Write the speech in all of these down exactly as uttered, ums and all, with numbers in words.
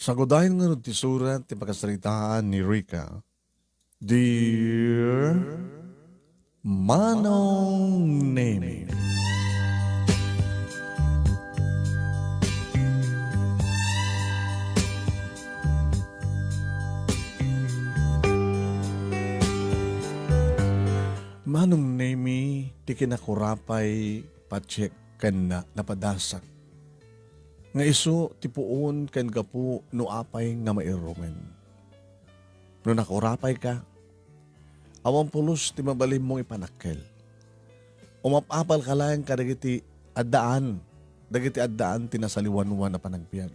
Sagudayen ngarud ti surat ti pakasaritaan ni Rica. Dear Manong Nemi. Manong Nemi, ti kinakurapay, patiek ken na-, napadasak nga isu ti puon ken gapu no apay nga mairungen. No nakurapayka, awan pulos ti mabalinmo ipanakkel. Umap-apalka laeng kadagiti addaan, dagiti addaan ti nasaliwanwan a panagbiag.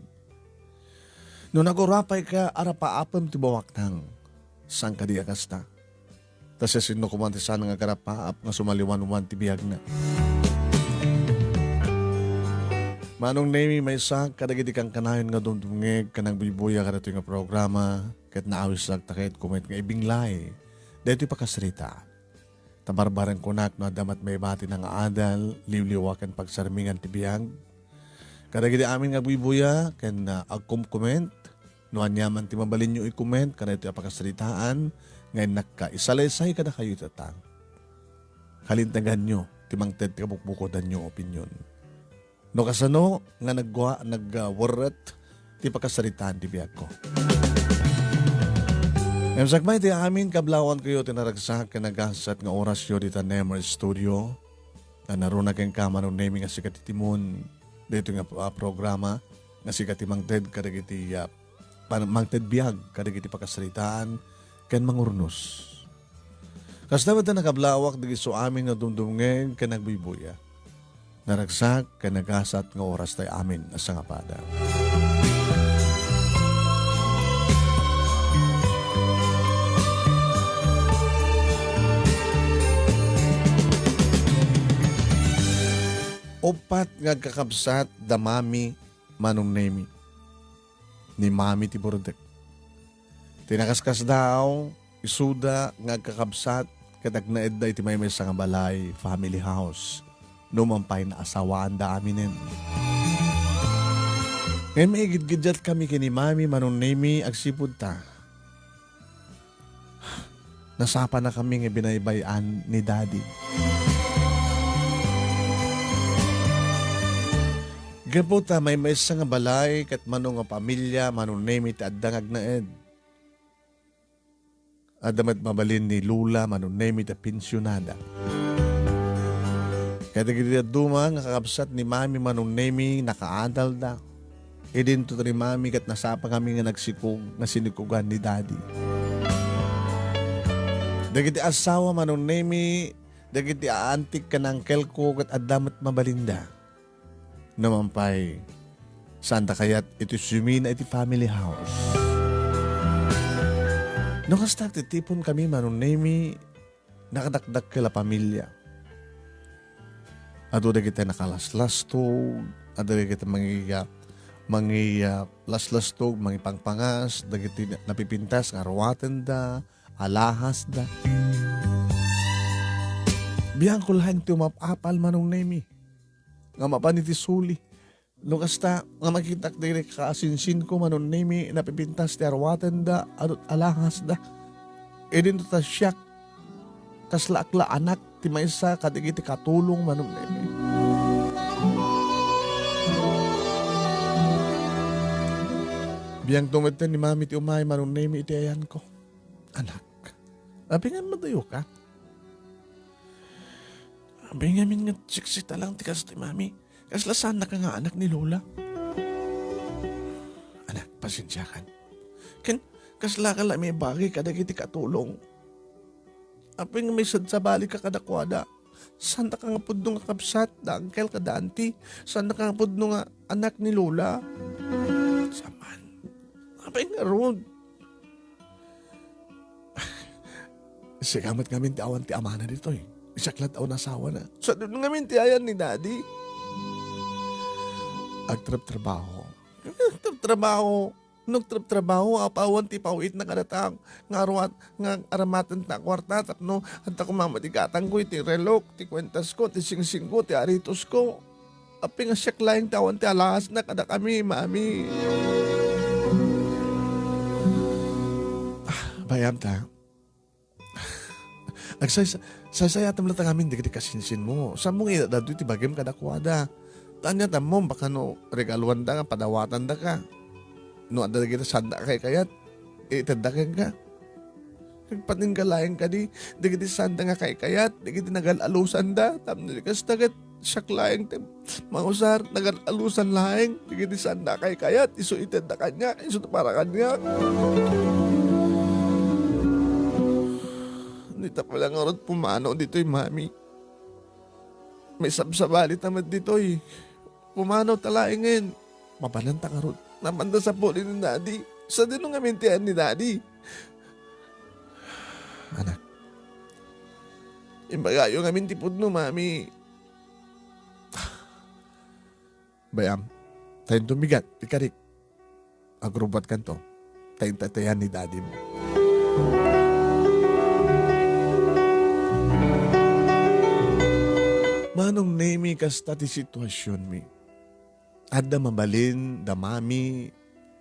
No nakurapayka, arapaapem ti bumaknang. Saan kadi a kasta? Ta siasino koma ti saan nga agarapaap nga sumaliwanwan ti biagna? Manong Nemi, maysa kadagiti kankanayon nga dumdumngeg ken nagbuybuya kadatoy nga programa, ket naawisak ta kayatko met nga ibinglay daytoy pakasarita. Ta barbareng kunak no adda met maibatina nga adal, liwliwa ken pagsarmingan ti biag. Kadagiti amin nga agbuybuya ken, ah, agkomkoment, no aniaman ti mabalinyo i-comment kadaytoy a pakasaritaan nga innakka, isalaysay kadakayo ita. Kalinteganyo ti mangted ti kabukbukodanyo nga opinion. No kasano nga naggua-, nagwerret ti pakasaritaan ti biagko. Ngem sakbay ti amin, kablawankayo ti naragsak ken nagasat nga orasyo dita Nemer Studio. Nanaruna kenka, Manong Nemi, nga sika ti timon daytoy nga, ah, programa, nga sika ti mangted kadagiti, ah, pan-, mangted biag kadagiti pakasaritaan ken mangurnos. Kasta met a nakablawak dagiti isu amin nga dumdumngeg ken nagbuybuya. Naragsak ken nagasat nga oras tay amin a sangapada. Uppat nga agkakabsat da Mami Manong Nemi. Ni Mami ti burdek. Ti nakaskasdaaw, isuda nga agkakabsat ket agnaedda iti maymaysa nga balay, family house, no man pay naasawaanda aminen. Ngem maigidgiddiatkami ken ni Mami Manong Nemi agsipud ta. Nasapanakami nga binaybay-an ni Daddy. Gapu ta maymaysa nga balay ket mano nga pamilia, Manong Nemi, ti adda nga agnaed. Adda met mabalin ni Lola Manong Nemi ta pensionada. Kadagiti dadduma nga kakabsat ni Mami Manong Nemi, nakaadalda. Idinto ni Mami ket nasapakami nga nagsikog nga sinikogan ni Daddy. Dagiti asawa Manong Nemi, dagiti aantik ken angkelko ket adda met mabalinda. No man pay, saanda kayat iti sumina iti family house. No kasta, agtitiponkami Manong Nemi, nakadakdakkel a pamilia. Adu dagiti nakalaslastog, adu dagiti mangiya-, mangiya-, laslastog, mangipangpangas, dagiti na-, napipintas nga aruatenda, alahasda. Biangko laeng ti umap-apal Manong Nemi nga mapan iti suli. No kasta nga makitak dagiti kaasinsinko Manong Nemi, napipintas ti aruatenda, adut alahasda. Idinto ta siak, kasla ak la anak ti maysa kadagiti katulong Manong Nemi. Biangto metten ni Mami ti umay Manong Nemi iti ayanko. Anak, apay nga madayoka? Apay ngamin nga siksi ta lang ti kastoy, Mami? Kasla saannaka nga anak ni Lola? Anak, pasensiakan. Ken kaslaka la maibagi kadagiti katulong. Apay nga maisad-, sabalika kadakuada? Saannaka nga pudno nga kabsat da uncle kada auntie? Saannaka nga pudno nga anak ni Lola? Saman. Apay ngarud? Sika met ngamin ti awan ti amana ditoy. Siak latta ti awan asawana. Sadun ngamin ti ayan ni Daddy. Agtrabtrabaho. Agtrabtrabaho. No agtrabtrabaho, apawan ti paw-itna kadata nga aruat, nga aramatenta a kuarta tapno adda koma met ti gatangko, ti relok, ti kuentasko, ti singsingko, ti aritosko. Apay nga siak laeng ti awan ti alahasna kadakami, Mami? Kanta. Agsaysa-, saysayatem latta ngamin dagiti kasinsinmo. Saanmo nga inadda daytoy ti bagim kadakuada. Ta ania ti ammom, baka no regaluanda nga padawatandaka. No adda dagiti saanda a kaikayat, itedda kenka. Agpatingga laeng kadi dagiti saanda nga kaikayat, dagiti nagal-alusanda, tapno di kasta ket siak laeng ti mangusar, nagal-alusan laeng dagiti saanda a kaikayat, isu itedda kaniak, isu ti para kaniak. Dita pay la ngarud pumanaw ditoy, Mami. Maisabsabalita met ditoy. Pumanaw ta laengen. Mapananta ngarud. Napanta sapuli ni Daddy. Sadino ngamin ti ayan ni Daddy? Anak, imbagayo ngamin ti pudno, Mami. Bay-am, ta inton bigat ti karik, agrubbuatkanto, ta inta ti ayan ni Daddy mo. Manong Nemi, kasta ti situasionmi. Adda mabalin da Mami,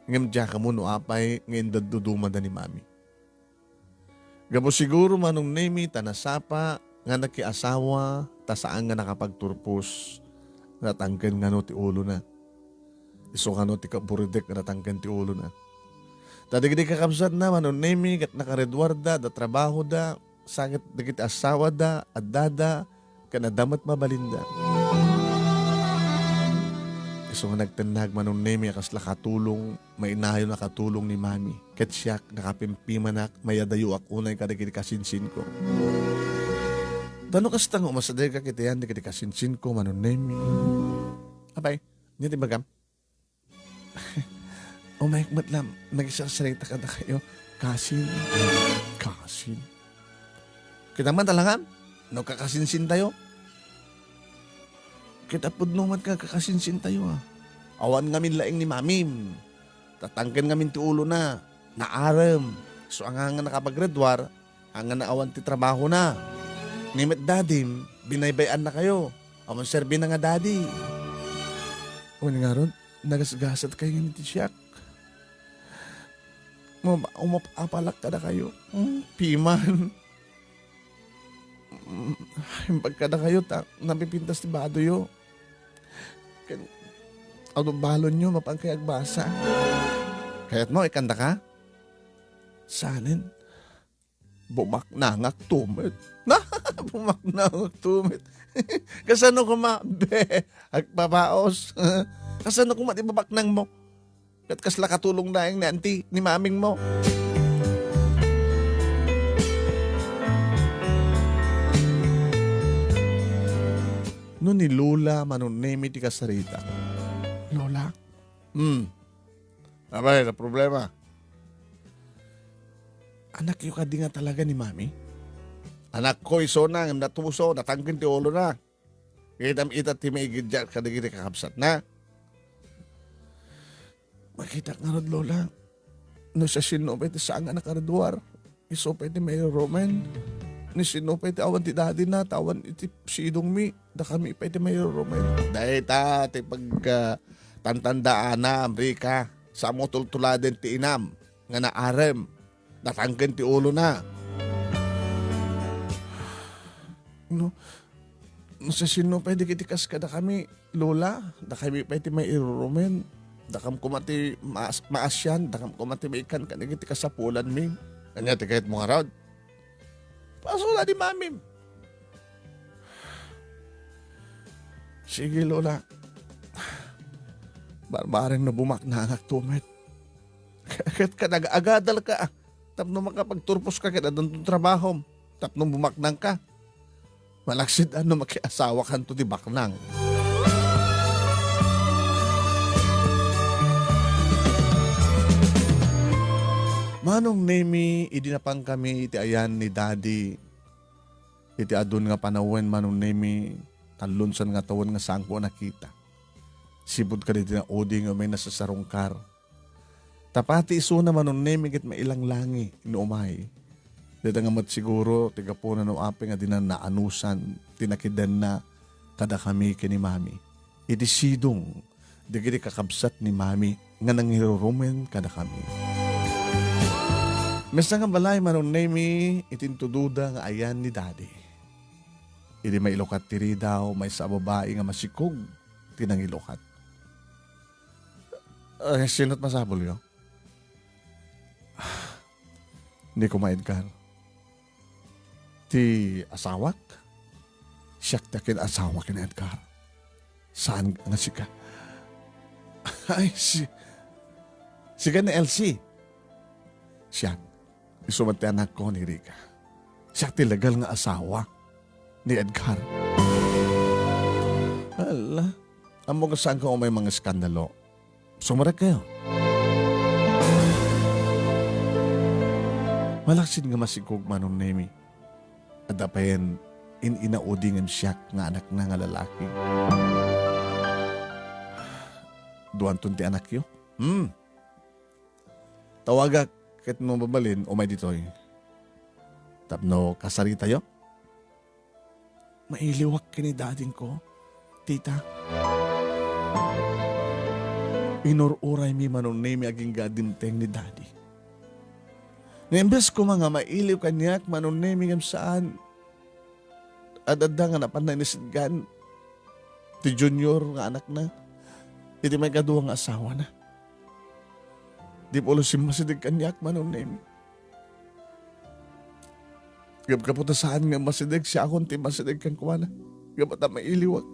ngem diak ammo no apay nga indaddudumada ni Mami. Gapu siguro, Manong Nemi, ta nasapa nga nakiasawa ta saan nga nakapagturpos, natangken ngano ti ulona. Isu ngano ti kaburidek nga natangken ti ulona. Ta dagiti kakabsatna, Manong Nemi, ket nakareduarda, adda trabahoda, sa ket dagiti asawada, addada, ken adda met mabalinda. Isu nga nagtennag, Manong Nemi, a kasla katulong, mainayon a katulong ni Mami. Ket siak, nakapimpimanak, mayadayoak unay kadagiti kasinsinko. Ta no kasta nga umasidegak iti ayan dagiti kasinsinko, Manong Nemi. Apay, ania ti ibagam? Umayek met la, nagisarsarita kadakayo. Kasin. Kasin. Kita man talangam, no kakasinsintayo. Kita pudno met nga kakasinsintayo, a. Awan ngamin laeng ni Mamim. Tatangken ngamin ti ulona. Naarem. So, anga nga nakapagreduar, anga nga awan ti trabahona. Ni met Dadim, binaybay-annakayo. Awan serbina nga Daddy. Wen ngarud, nagasgasatkay ngem iti siak. Mama, umap-apalak kadakayo. Hmm, piman. Hmm, imbag kadakayo ta napipintas ti badoyo. Ken, adu balonyo, mapankay agbasa. Kayatmo, ikantaka? Saanen? Bumaknangak tumet. Bumaknangak tumet. Kasano koma? Be, agpabaos. Kasano koma ti bumaknangmo? Ket kasla katulong laeng ni auntie, ni mamingmo. No ni Lola, Manong Nemi ti kasarita. Lola? Hmm. Apay, no problema? Anakyo kadi nga talaga ni Mami? Anakko isuna, ngem natuso, natangken ti ulona. Kitam ita ti maigiddiat kadagiti kakabsatna. Makitak ngarud, Lola. No siasino pay ti saan nga nakareduar, isu pay ti mairurumen. Ni sino pay ti awan ti dadina, ta awan iti sidongmi, dakami pay ti mairurumen. Dayta ti pag, ah, tantandaanam, Rica. Saanmo tultuladen ti inam nga naarem. Natangken ti ulona. No, no siasino pay dagiti kas kadakami, Lola, dakami pay ti mairurumen. Dakam koma ti maas-, maasian, dakam koma ti maikkan kadagiti kasapulanmi. Ania ti kayatmo ngarud? Pasola ni Mamim. Sige, Lola. Barbareng no bumaknangak tumet. Ket kadag-agadalka, tapno makapagturposka ket addanton trabahom, tapno bumaknangka. Malaksid a no makiasawakanto ti baknang. Manong Nemi, idi napangkami iti ayan ni Daddy, iti adun nga panawen, Manong Nemi, tallonsan nga tawen nga saanko a nakita. Sipud kadagiti naudi nga umay nasasarungkar. Ta pati isuna, Manong Nemi, ket mailanglangi no umay. Dayta nga met siguro ti gapuna no apay nga dina naanusan ti nakidanna kadakami ken ni Mami. Iti sidong dagiti kakabsat ni Mami nga nangirurumen kadakami. Maysa nga balay, Manong Nemi, iti intudoda nga ayan ni Daddy. Idi mailukat ti ridaw, maysa a babai nga masikog ti nangilukat. "Ay, sino't masapulyo?" "Ni Kuma Edgar." "Ti asawak? Siak ti akin-asawa ken Edgar. Saan nga sika?" "Ay, si, sika ni Elsie." "Siak. Isu met ti anakko ni Rica. Siak ti legal nga asawa ni Edgar." "Hala, ammok nga saanka umay mangeskandalo. Sumarek kayo." Malaksid nga masikog, Manong Nemi. Adda payen in-inaudi ngem siak nga anakna nga lalaki. "Duanton ti anakyo?" "Hmm. Tawagak ket no mabalin, umay ditoy. Tapno kasaritayo." "Mailiwak ken ni dadingko, tita." Inur-uraymi, Manong Nemi, agingga dimteng ni Daddy. Nga imbes koma nga mailiw kaniak, Manong Nemi, ngem saan, ad-adda nga napanna inisidgan ti junior nga anakna iti maikadua nga asawana. Di pulos simmasideg kaniak, Manong Nemi. Gapgapu ta saan nga masideg, siakon ti masideg kenkuana. Gapu ta mailiwak.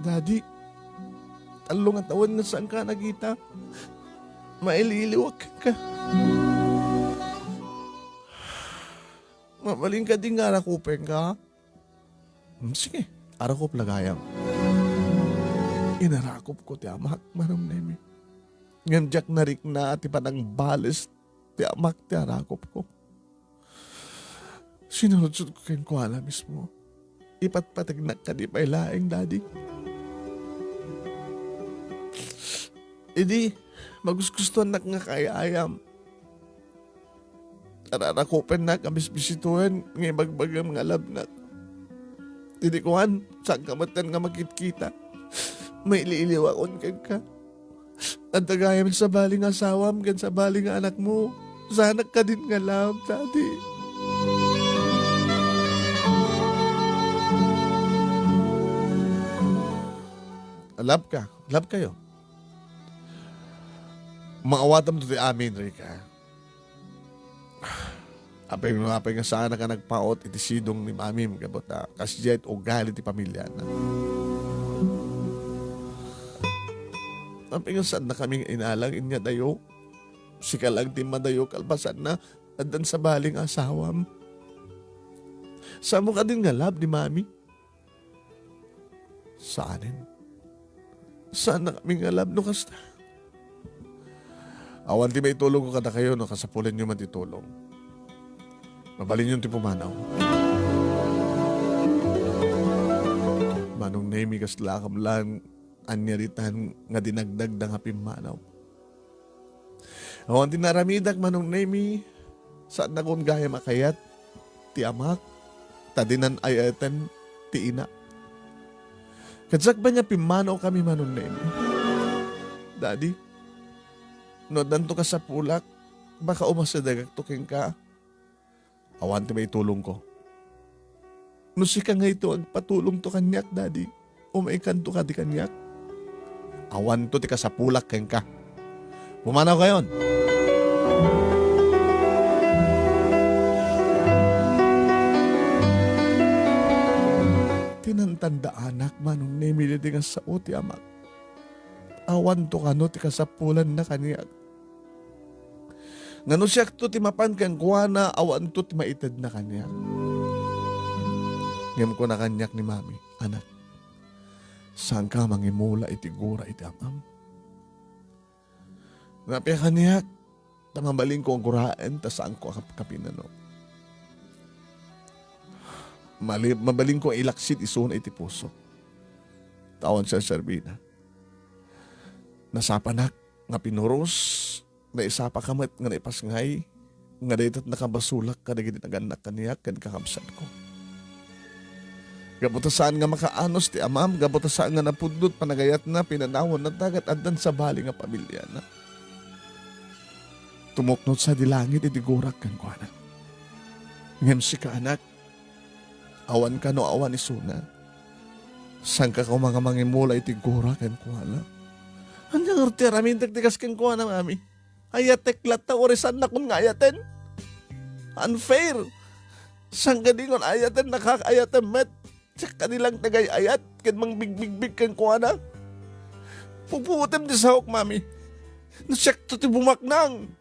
Daddy, tallo nga tawen nga saanka nagita. Mailiiliwak kenka. Mabalin kadi nga arakupenka? Hmm, sige, arakop la gayam. Inarakopko ti amak, Manong Nemi. Ngem diak narikna ti panangbales ti amak ti arakopko. Sinurudsodko kenkuana mismo. Ipatpategnak kadi pay laeng, Daddy. Idi, magusgustoannak nga kaay-ayam. Ararakupennak a bisbisituen nga ibagbagam nga alabnak. Idi kuan, saanka metten nga makitkita. Mailiiliwakon kenka. Adda gayam sabali nga asawam ken sabali nga anakmo. Saanak kadin nga love, Daddy. Love ka. Love kayo. Maawatam to ti amin, Rica. Apay no apay nga saanak a nagpaut iti sidong ni Mamim gapu ta kasdiay ti ugali ti pamiliana. Apay nga saannakami nga inalang inya dayo? Sika lang ti madayo kalpasanna, addan sabali nga asawam. Saanmo kadin nga love ni Mami? Saanen. Saannakami nga love no kasta. Awan ti maitulongko kadakayo no kasapulenyo man ti tulong. Mabalinyon ti pumanaw. Manong Nemi, kaslakam lang ania ditan nga dinagdagda nga pimmanaw. Awan ti naaramidak, Manong Nemi, saannakon gayam a kayat ti amak, ta dinan ay-ayaten ti inak. Ket sakbay nga pimmanawkami, Manong Nemi. Daddy, no addanto kasapulak, baka umasidegakto kenka. Awan ti maitulongko. No sika nga ito agpatulongto kaniak, Daddy, o maikanto kadi kaniak? Awanto ti kasapulak kenka. Pumanawkayon. Tinantandaanak, Manong Nemi, daydi nga sao ti amak. Awanto kano ti kasapulanna kaniak. Nga no siakto ti mapan kenkuana, awanto ti maitedna kaniak. Ngem kuna kaniak ni Mami, "Anak, saanka mangimula iti gura iti amam?" Napia kaniak, ta mabalinko a guraen, ta saanko a kap-, kapinano. Mali-, mabalinko a ilaksid isuna iti puso. Ta awan serserbina. Nasapanak nga pinuros, naisapaka met nga naipasngay, nga dayta nakabasolak kadagiti nagannak kaniak ken kakabsatko. Gapu ta saan nga makaanos ti amam, gapu ta saan nga napudno ti panagayatna, pinanawanna ta ket addan sabali nga pamiliana. Tumuknod sadi langit iti gurak kenkuana. Ngem sika, anak, awan ka no awan isuna. Saanka koma nga mangimula iti gurak kenkuana. Ania ngarud ti aramidek ti kas kenkuana, mami? Ayatek latta, uray saannakon nga ayaten? Unfair! Saan kadi nga ayaten, nakakaayatem met? Siak kadi lang ti agay-ayat ken mangbigbigbig kenkuana? Pupuotem ti sahok, mami. No siakto ti bumaknang,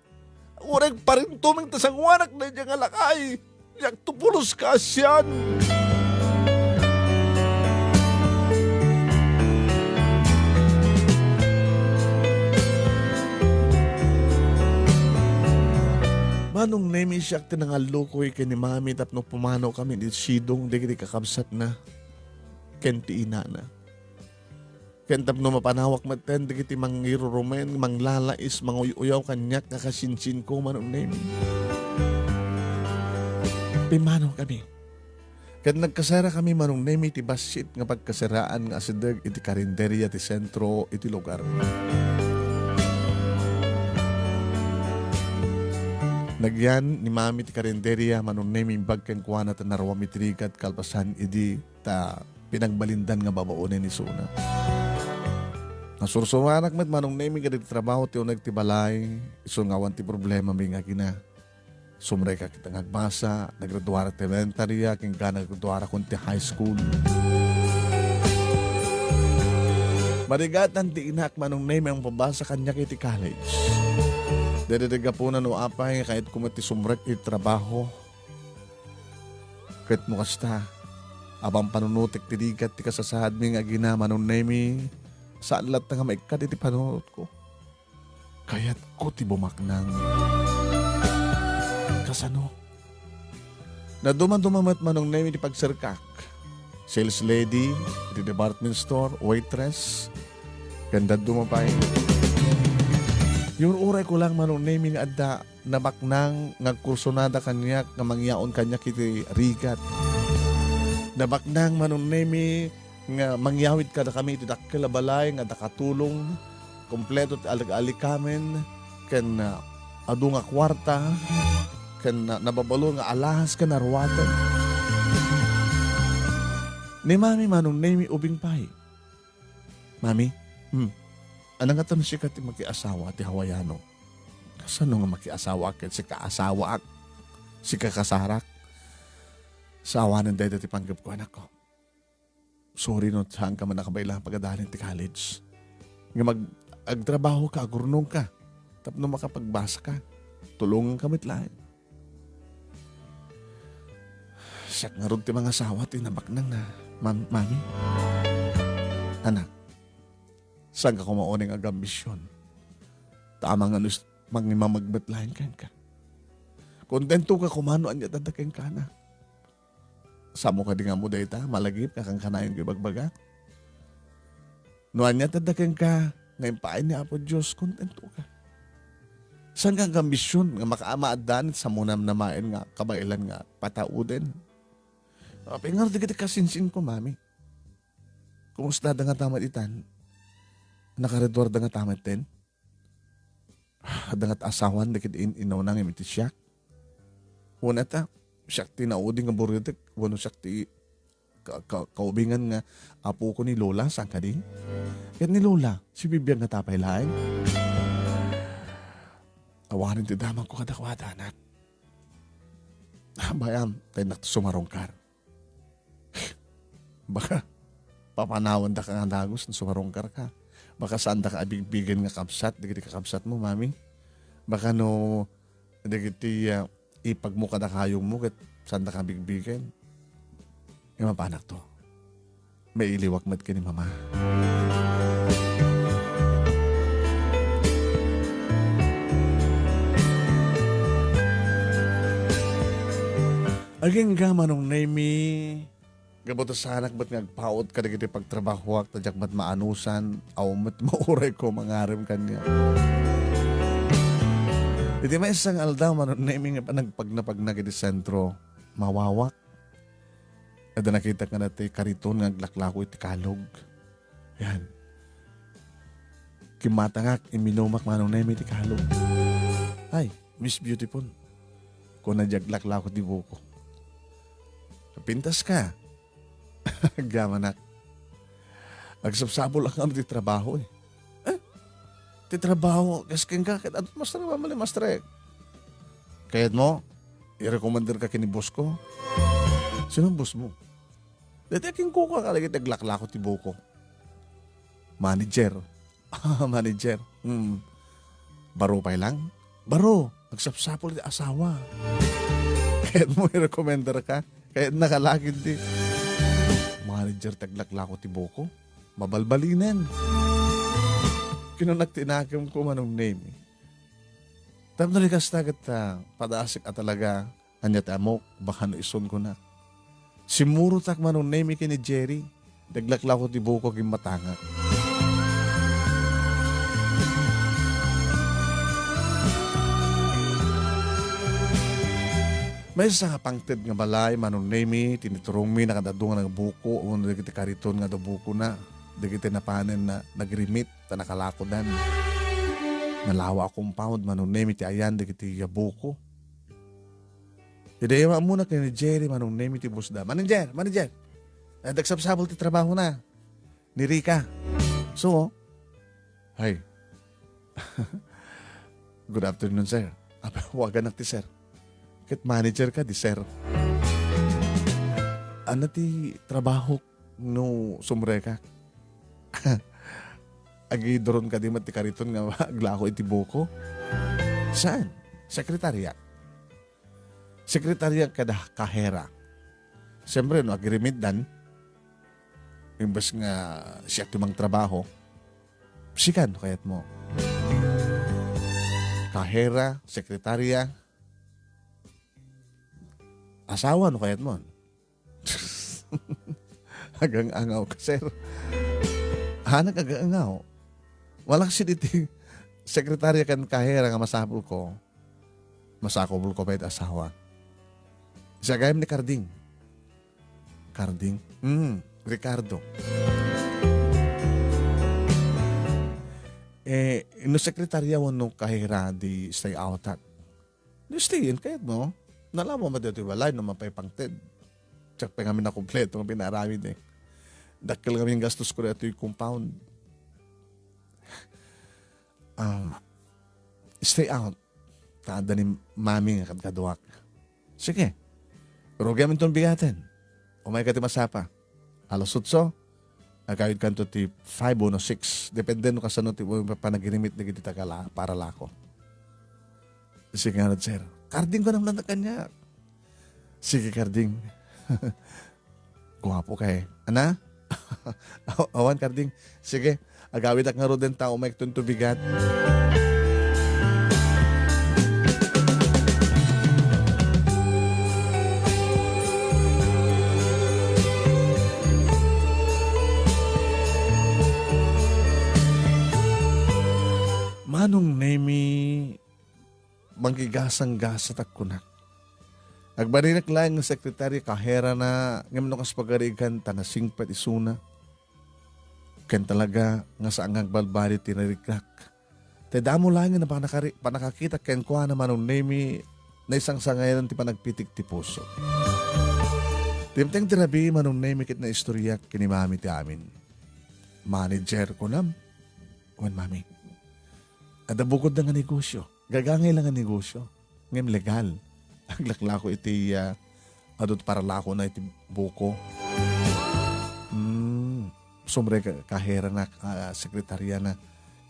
uray agparintumeng ta sanguanak daydiay nga lakay. Diakto pulos kaasian. Manong Nemi, siak ti nangallukoy ken ni Mami tapno pumanawkami iti sidong dagiti kakabsatna ken ti inana. Ken tapno mapanawak metten dagiti mangirurumen, manglalais, manguy-uyaw kaniak nga kasinsinko, Manong Nemi. Pimmanawkami. Ket nagkaserakami, Manong Nemi, iti bassit nga pagkaseraan nga asideg iti karinderia ti sentro iti lugar. Nagyan ni Mami ti karinderia, Manong Nemi, imbag kenkuana ta naruam iti rigat kalpasan idi ta pinagbalindan nga babaonen isuna. Nasursuroanak met, Manong Nemi, kadagiti trabaho ti uneg ti balay, isu nga awan ti problemami nga agina. Sumrekak ita nga agbasa, naggraduarak ti elementaria, ken ka naggraduarakon ti high school. Marigatan ti inak, Manong Nemi, a mapabasa kaniak iti college. Daydi ti gapuna no apay nga kayatko met ti sumrek iti trabaho. Ket no kasta, awan panunotek ti rigat ti kasasaadmi nga agina, Manong Nemi, saan latta nga maikkat iti panunotko. Kayatko ti bumaknang. Kasano? Nadumaduma met, Manong Nemi, ti pagserkak. Sales lady iti department store, waitress, ken dadduma pay. Yur-urayko lang, Manong Nemi, nga adda nabaknang nga agkursunada kaniak nga mangyaon kaniak iti rigat. Nabaknang, Manong Nemi, nga mangyawid kadakami iti dakkel a balay nga adda katulong, kompleto ti alik-alikamen, ken, ah, adu nga kuarta, ken, ah, nababalo nga alahas ken aruaten. Ni Mami, Manong Nemi, ubing pay. Mami, hmm, ania ngata no sika ti makiasawa ti Hawaiano? Kasano nga makiasawaak ket sika asawaak? Sika kasarak? Saanen dayta ti panggepko, anakko. Sorry no saanka man a kabaelan nga pagadalan ti college. Nga mag-, agtrabahoka, agurnongka, tapno makapagbasaka. Tulonganka met laeng. Siak ngarud ti mangasawa ti nabaknang na, mam-, mami. Anak, saanka koma unay nga agambisyon? Ta amangan no is-, mangimamagmet laeng kenka. Kontentoka koma no ania ti adda kenka, anak. Saanmo kadi nga ammo dayta, malagip nga kankanayon ti ibagbagak? No ania ti adda kenka nga impaay ni Apo Dios, kontentoka. Saanka agambisyon nga makaamaaddan sa munam namaen nga kabaelan nga patauden? Apay ngarud dagiti kasinsinko, mami? Kumusta da nga tamat itan? Nakareduar da nga tamat ten? Adda nga asawan dagiti in-, inuna nga iti siak. Wen ata, siak ti naudi nga burutek, wenno siak ti ka-, ka-, kaubingan nga apoko ni Lola, saan kadi? Ket ni Lola, sibibiag nga tapay laeng. Awanen ti damagko kadakuada, anak. Bayam, ta innak ti sumarungkar. Baka, papanawendaka nga dagus no sumarungkarka. Baka saandaka a bigbigen nga kabsat, dagiti kakabsatmo, mami. Baka no, dagiti, ah, ipagmo kada kayongmo, ket saandaka a bigbigen. Imapanakto. Mailiwak met ken ni Mama. Agingga, Manong Nemi, gapu ta saanak met nga agpaut kadagiti pagtrabahoak, ta diak met maanusan, awan met maurayko mangarem kaniak. Iti maysa nga aldaw, Manong Nemi, nga panagpagnapagnak iti sentro, mawawak. Adda nakitak nga dati kariton nga aglaklako iti kalog. Yan. Kimmatangak, imminumak, Manong Nemi, ti kalog. Ay, Miss Beautiful, kuna diay aglaklako ti buko. Pintas ka. Agyamanak. Agsapsapul a kano ti trabaho, eh. Eh? Ti trabaho, kas kenka, ket adu mastre, mamali mastre. Kayat mo, i-recommender ka ken ni boss ko? Sino ang boss mo? Dati akin kuka ka lagi ti aglaklako ti buko. Manager. Ah, manager. Hmm. Baro pay lang? Baro, agsapsapul ti asawa. Kayat mo i-recommender ka? Kayat nakalagid ti manager ti aglaklako ti buko? Mabalbalinen. Kinunak ti inakem ko, Manong Nemi. Tapno di kasta ket, ah, padasik a talaga. Ania ti ammok, baka no isun kuna. Simmurotak, Manong Nemi, ken ni Jerry. Naglaklako ti buko agimmatangak. Maysa nga pangted nga balay, Manong Nemi, ti niturongmi, nakadadu nga nagbuko, wenno dagiti kariton nga adu bukona, dagiti napanen na nagrimit, ta nakalakodan. Nalawa a compound, Manong Nemi, ti ayan dagiti buko. Idi ammona ken ni Jerry, Manong Nemi ti bossda. "Manager, manager! Agsapsapul ti trabahona ni Rica." So, "Hi." "Good afternoon, sir." "Apay, awaganak ti sir. Ket manager ka, di sir." "Ania ti trabahok no sumrekak?" "Agiduron kadi met ti kariton nga aglako iti buko?" "Saan? Sekretarya." Sekretarya kada kahera. Siyempre, no agrimitdan, imbes nga siak ti mangtrabaho, sika no kayat mo. Kahera, sekretarya, asawa no kayat mo. Agang-angaw ka, sir. Anak agang-angaw. Wala kasi diti sekretarya ken kahera nga masapul ko. Masakupol ko pay ti asawa. Siak gayam ni Carding. Carding? Hmm, Ricardo. Eh, no sekretarya wenno kahera, di stay out ak. Di stay in, kayat mo. Nalawa mo dito balay no mapay pangted. Siak pay ngamin a kompleto nga pinaaramid eh. Dakkel ngamin gastos ko dito compound. Um, stay out. Ta adda ni mami nga kadkaduak. Sige. Rugi aminton bigaten. Umayka ti masapa. Alas otso, agawid kanto ti five wenno six. Depende no kasano ti panagirimit dagiti tagala-, paralako. Sige nga, sir. Carding ko naman na kanya. Sige, Carding. Guwapo ka eh. Ana? Aw-, awan, Carding. Sige, agawidak ngaruden ta umayk ton tubigat. Manong Nemi, manggigasang-gasatak kunak. Agbalinak laeng nga sekretarya kaherana, ngem no kas pagarigan ta nasingpet isuna. Ken talaga nga saan nga agbalbaliw ti nariknak. Ta damo laeng nga panakari-, panakakitak kenkuana, Manong Nemi, naisangsangayanan ti panagpitik ti puso. Dimteng ti rabii, Manong Nemi, ket naistoryak ken ni Mami ti amin. Manager, kunam? Wen, Mami. Adda bukodda nga negosyo. Gagangay la nga negosyo. Ngem legal. Aglaklako iti, ah, adu ti paralakona iti buko. Hmm, sumrek ka, kaherana, ah, sekretaryana.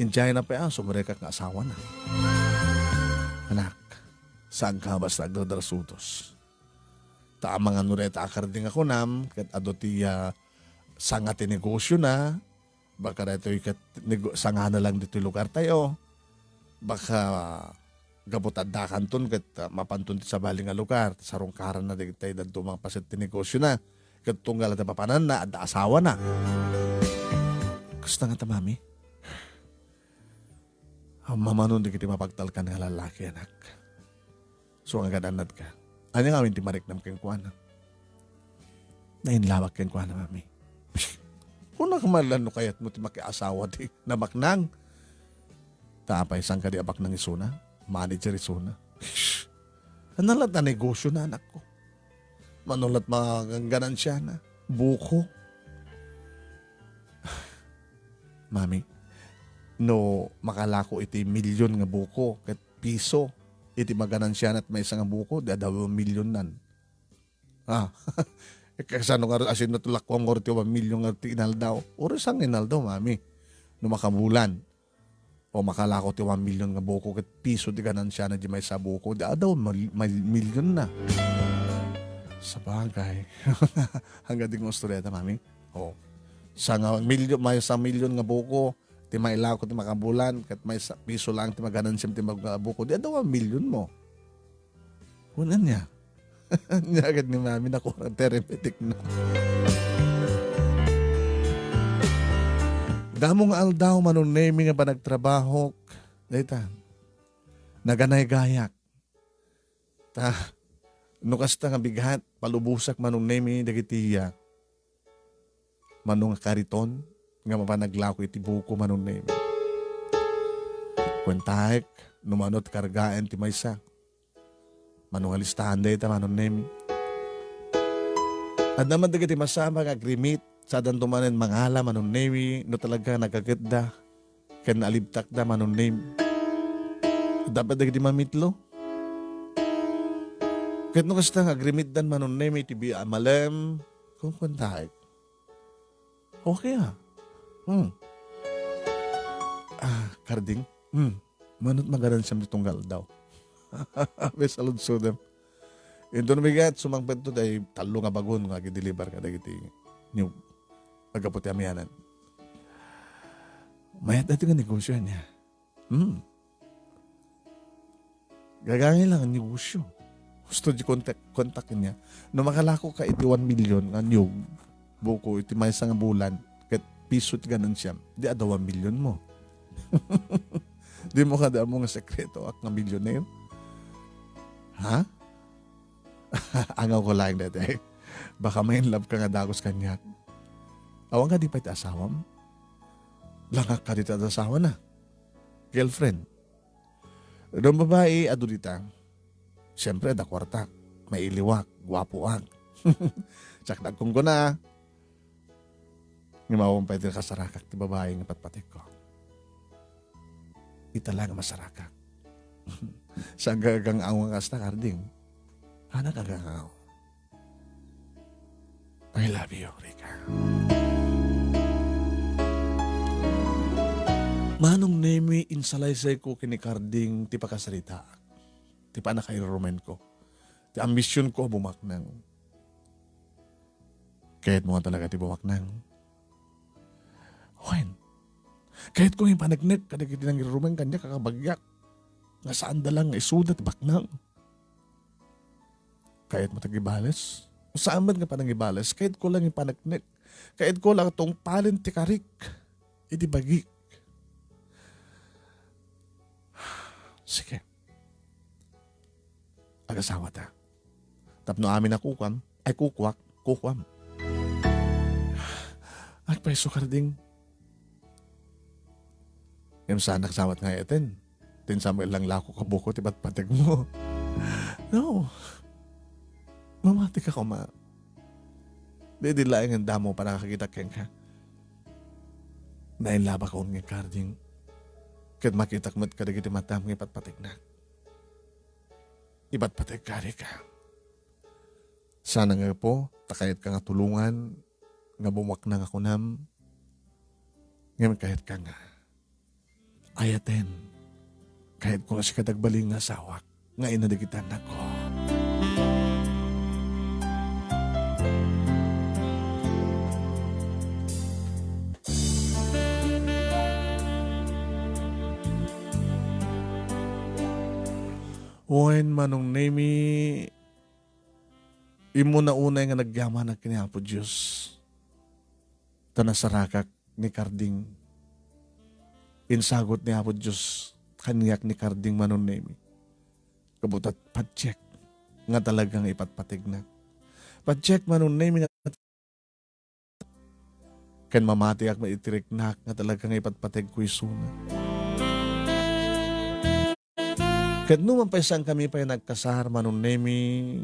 Idiayna pay, ah, sumrekak nga asawana. Anak, saanka basta agdardarsutos. Ta amangan no dayta a Carding a kunam, ket adu ti, ah, sanga ti negosyona, baka daytoy ket nego-, sangana lang ditoy lugartayo. Baka gapu ta addakanton ket, ah, mapanton ti sabali nga lugar, sarungkaranna dagiti dadduma nga paset ti negosyona. Ket tunggal adda papananna, adda asawana. Kasta ngata, Mami? Ammamanon dagiti mapagtalkan nga lalaki, anak. So, agad-annadka. Ania ngamin ti mariknam kenkuana? Nainlawak kenkuana, Mami. Kunak man la no kayatmo ti makiasawa ti nabaknang. Ta apay, saan kadi a baknang isuna? Manager isuna. Ania latta a negosyo na, anakko? Mano latta maganansiana? Buko. Mami, no makalako iti milyon nga buko ket piso iti maganansiana ti maysa nga buko, di adda dua milyon nan. Ah, kasano nga, asino ti lakuam nga ti one million nga ti inaldaw? Uray saan nga inaldaw, mami? No makabulan, o makalako ti one million nga buko ket piso ti ganansiana di maysa buko, di adda mal-, mal-, million na. Sabagay. Hanggang di nga istorya ta, mami? O. Sa nga milyon, maysa milyon nga buko, ti mailako ti makabulan, ket maysa piso lang ti maganansiam ti mag-, buko, di adda one million mo. Kunan niya. Niya agad ni mami, nakurang ti arithmetic na. Damo nga aldaw, Manong Nemi, nga panagtrabahok. Dayta. Naganaygayak. Ta, no kasta nga bigat, palubosak, Manong Nemi, dagiti iya. Mano nga kariton nga mapanaglako iti buko, Manong Nemi. Kuentaek, no mano ti kargaen ti maysa. Mano nga listahan dayta, Manong Nemi. Adda man dagiti masapul nga agrimit, sadanto manen mangala, Manong Nemi, no talaga nagaketda ken nalibtakda, Manong Nemi. Dapat dagiti mamitlo. Ket no kasta nga agrimitdan, Manong Nemi, iti bi-, a malem, kunkuentaek. Okay, ah. Hmm. Ah, Karding. Hmm. Mano ti maganansiam ti tunggal daw. Abe, saludsodem. Inton bigat, sumangpet to, tay tallo nga bagon nga agi-deliver kadagiti niyog. Aggapu ti amianan. Mayat dati nga negosyo niya. Hmm. Gagangay lang nga negosyo. Gusto di kontak, kontak niya. No makalako ka iti one million nga niyog, buko iti maysa nga bulan, ket piso ti ganansiam, di adda one million mo. Di mo kada mo nga sekreto, ak nga millionaire? Ha? Angawko laeng daytoy. Baka ma-in love ka nga dagus kaniak. Awan nga di pay ti asawam? Langak ka dita asawa na. Girlfriend. Don babai, adu dita. Siyempre, adda kuartak. Mailiwak. Guapoak. Siak nagkungguna. Ngem awan pay ti nakasarakak ti babai nga patpatikko. Ita la nga masarakak. Saan ka agang-aw nga kasta, Karding? Haanak agang-aw. I love you, Rica. Manong Nemi, insalaysayko ken ni Karding ti pakasaritaak, ti pannakairurumenko, ti ambisionko a bumaknang. Kayatmo nga talaga ti bumaknang? Wen, kayatko nga ipaneknek kadagiti nangirurumen kaniak a kabagiak nga saanda lang nga isuda ti baknang. Kayatmo ti agibales? Saan met nga panangibales? Kayatko lang ipaneknek. Kayatko lang tungpalen ti karik iti bagik. Sige. Agasawata. Tapno amin a kukuam, ay kukuak, kukuam. Agpayso, Karding. Ngem saan agasawat nga eten. Ti insan met lang lako ka buko ti patpategmo. No. Mamatika koma. Di, di laeng nga damo pannakakitak kenka. Nailabak unay, Karding. Ket makitak met kadagiti matam nga ipatpategnak. Ipatpategka, Rica. Saan nga gapu ta kayatka nga tulongan nga bumaknang a kunam, ngem kayatka nga ayaten. Kayatko nga sika ti agbalin nga asawak nga ina dagiti annakko. Wen, Manong Nemi, immuna unay nga nagyamanak ken ni Apo Dios, ta nasarakak ni Karding. Insagut ni Apo Dios kaniak ni Karding, Manong Nemi. Kabutad, patiek nga talaga nga ipatpategnak. Patiek, Manong Nemi, nga ken mamatiak met iti riknak nga talaga nga ipatpategko isuna. Ket numan pay saankami pay nagkasar, Manong Nemi,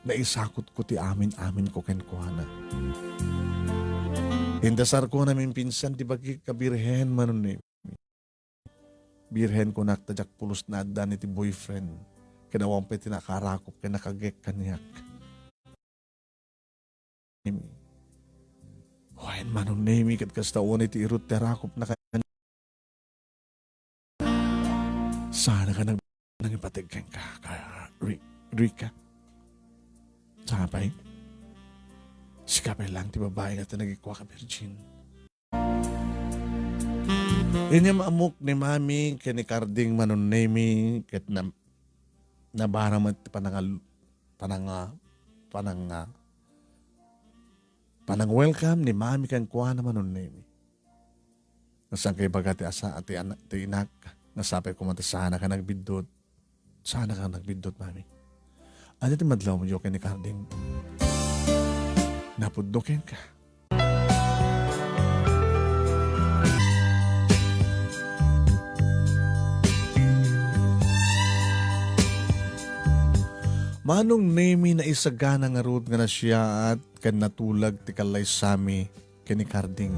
naisakutko ti amin-aminko kenkuana. Indasarko a naminpinsan ti bagik a birhen, Manong Nemi. Birhen kunak ta diak pulos naaddan iti boyfriend. Ken awan pay ti nakaarakop ken nakagek kaniak. Wen, Manong Nemi, ket kasta unay ti irut ti arakopna kaniak. Saan ka nag-, nangipateg kenka, ka Ri-, Rika? Sapay? Sika pay lang ti babai nga ti nagikuak a virgin. Inyam ammok ni Mami ken ni Karding, Manong Nemi, ket na-, nabara met ti panangal-, pananga-, pananga-, panang-welcome ni Mami kenkuana, Manong Nemi. Saan kay ibaga ti asa-, ti ana-, ti inak, nga sapay koma ta saan ka nagbiddut. Saan ka nagbiddut, Mami. Ania ti madlawyo ken ni Karding? Napudno kenka. Manong Nemi, naisagana ngarud nga nasiaat ken natulag ti kallaysami ken ni Karding.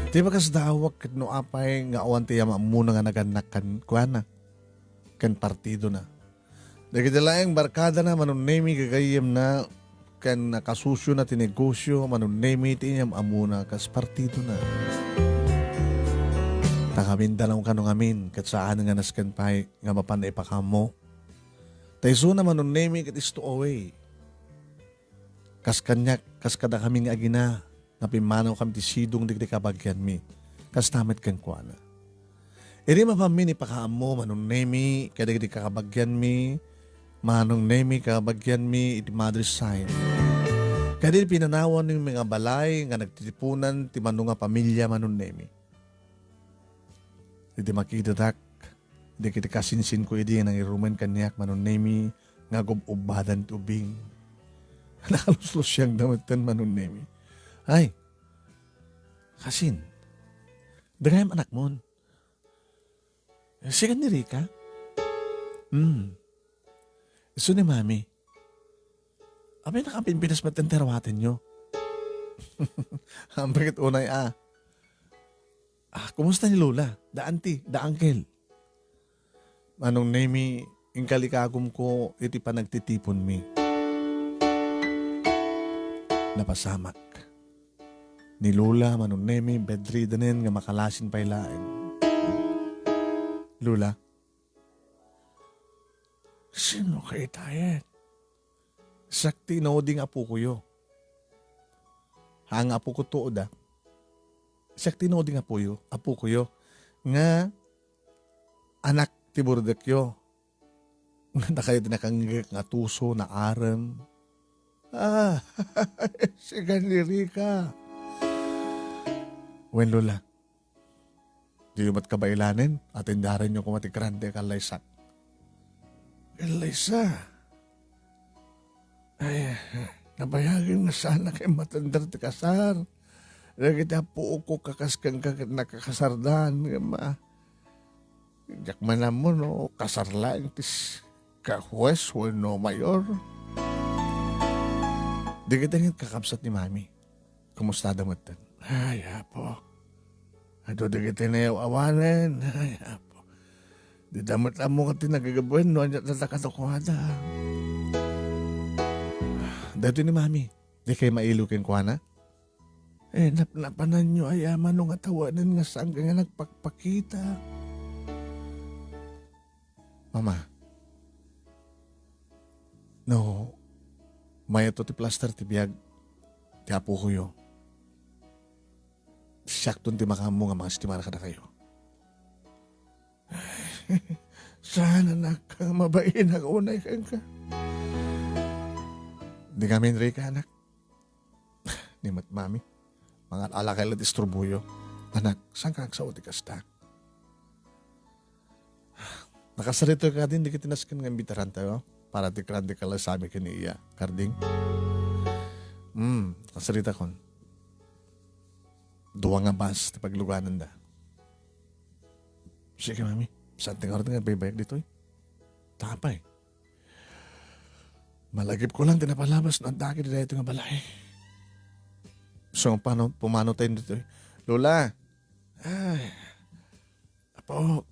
Ti bakas daawak ket no apay nga awan ti ama-ammona nga nagannak kenkuana, ken partidona. Dagiti laeng barkadana, Manong Nemi, gagayyemna, ken nakasusiona ti negosio, Manong Nemi, ti inyam-ammona kas partidona. Ta ngamin danaw kano ngamin, ket saan nga nasken pay nga mapan ipakaammo. Ta isuna, Manong Nemi, ket stowaway. Kas kaniak, kas kadakami nga agina, nga pimmanawkami ti sidong dagiti kabagianmi. Kasta met kenkuana. Idi mapanmi ni pakaammo, Manong Nemi, kadagiti kabagianmi, Manong Nemi, kabagianmi iti mother's side. Kadi pinanawanmi nga balay nga nagtitipunan ti mano nga pamilia, Manong Nemi. Idi makidadak, dagiti kasinsinko idi nga nangirumen kaniak, Manong Nemi, nga gub-ubbadan ti ubing. Nakaluslusiangda metten, Manong Nemi. Ay, kasin, dagayam anakmon. Sika ni Rika? Hmm. Isu ni Mami. Apay, nakampinpinas metten ti aruatenyo. Ampay ket unay a. Ah, kumusta ni Lola? Da Auntie, da Uncle? Manong Nemi, inkalikagumko iti panagtitiponmi. Napasamak. Ni Lola, Manong Nemi, bedriddenen nga makalasin pay laeng. Lola, sino kay itayen? Siak ti inaudi nga apokoyo. Haan nga apoko tuod a. Siak ti inaudi nga apoyo, apokoyo. Nga anak ti burdekyo. Nga dakayo ti nakangrek nga tuso, naarem. Ah, sika ni Rika. Wen, Lola. Diyo met kabailanen, atendaranyo koma ti grande a kallaysak. Kallaysa? Ay, nabayagen nga saanak a matender ti kasar. Dagiti apuok a kas kenka ket nakakasardan, ngem, ah, diak man ammo no kasar laeng ti s-, ka huwes wenno mayor. Dagiti ngem kakabsat ni Mami. Kumustada metten? Ay, Apo. Adu dagiti nayaw-awanen. Ay, Apo. Dida met ammo nga ti nagagabuan no ania ti kadakuada. Daytoy ni Mami. Di kay mailo kenkuana? Eh, napnapananyo aya mano nga tawanen nga saan nga nagpakpakita? Mama, no mayat to ti plaster ti biag ti apokoyo, siakton ti makaammo nga mangestimar kadakayo. Saan, anak, nga mabainak unay kenka? Di kami, Enrique, anak. Ni met Mami, mangalala kay la ti isturboyo. Anak, saan ka agsao ti kasta? Nakasarita ka din, di ka tinasken nga imbitaran tayo para ti grande ka lang sabi ken ni iya, Karding. Hmm, nakasarita kon. Dua nga bus ti paglugananda. Sige, Mami. Saan ti ngarud nga agbaybayag ditoy? Ta apay? Malagipko lang ti napalabas no adda ket daytoy nga balay. So, paano, pumano tayo ditoy? Lola! Ay, Apok,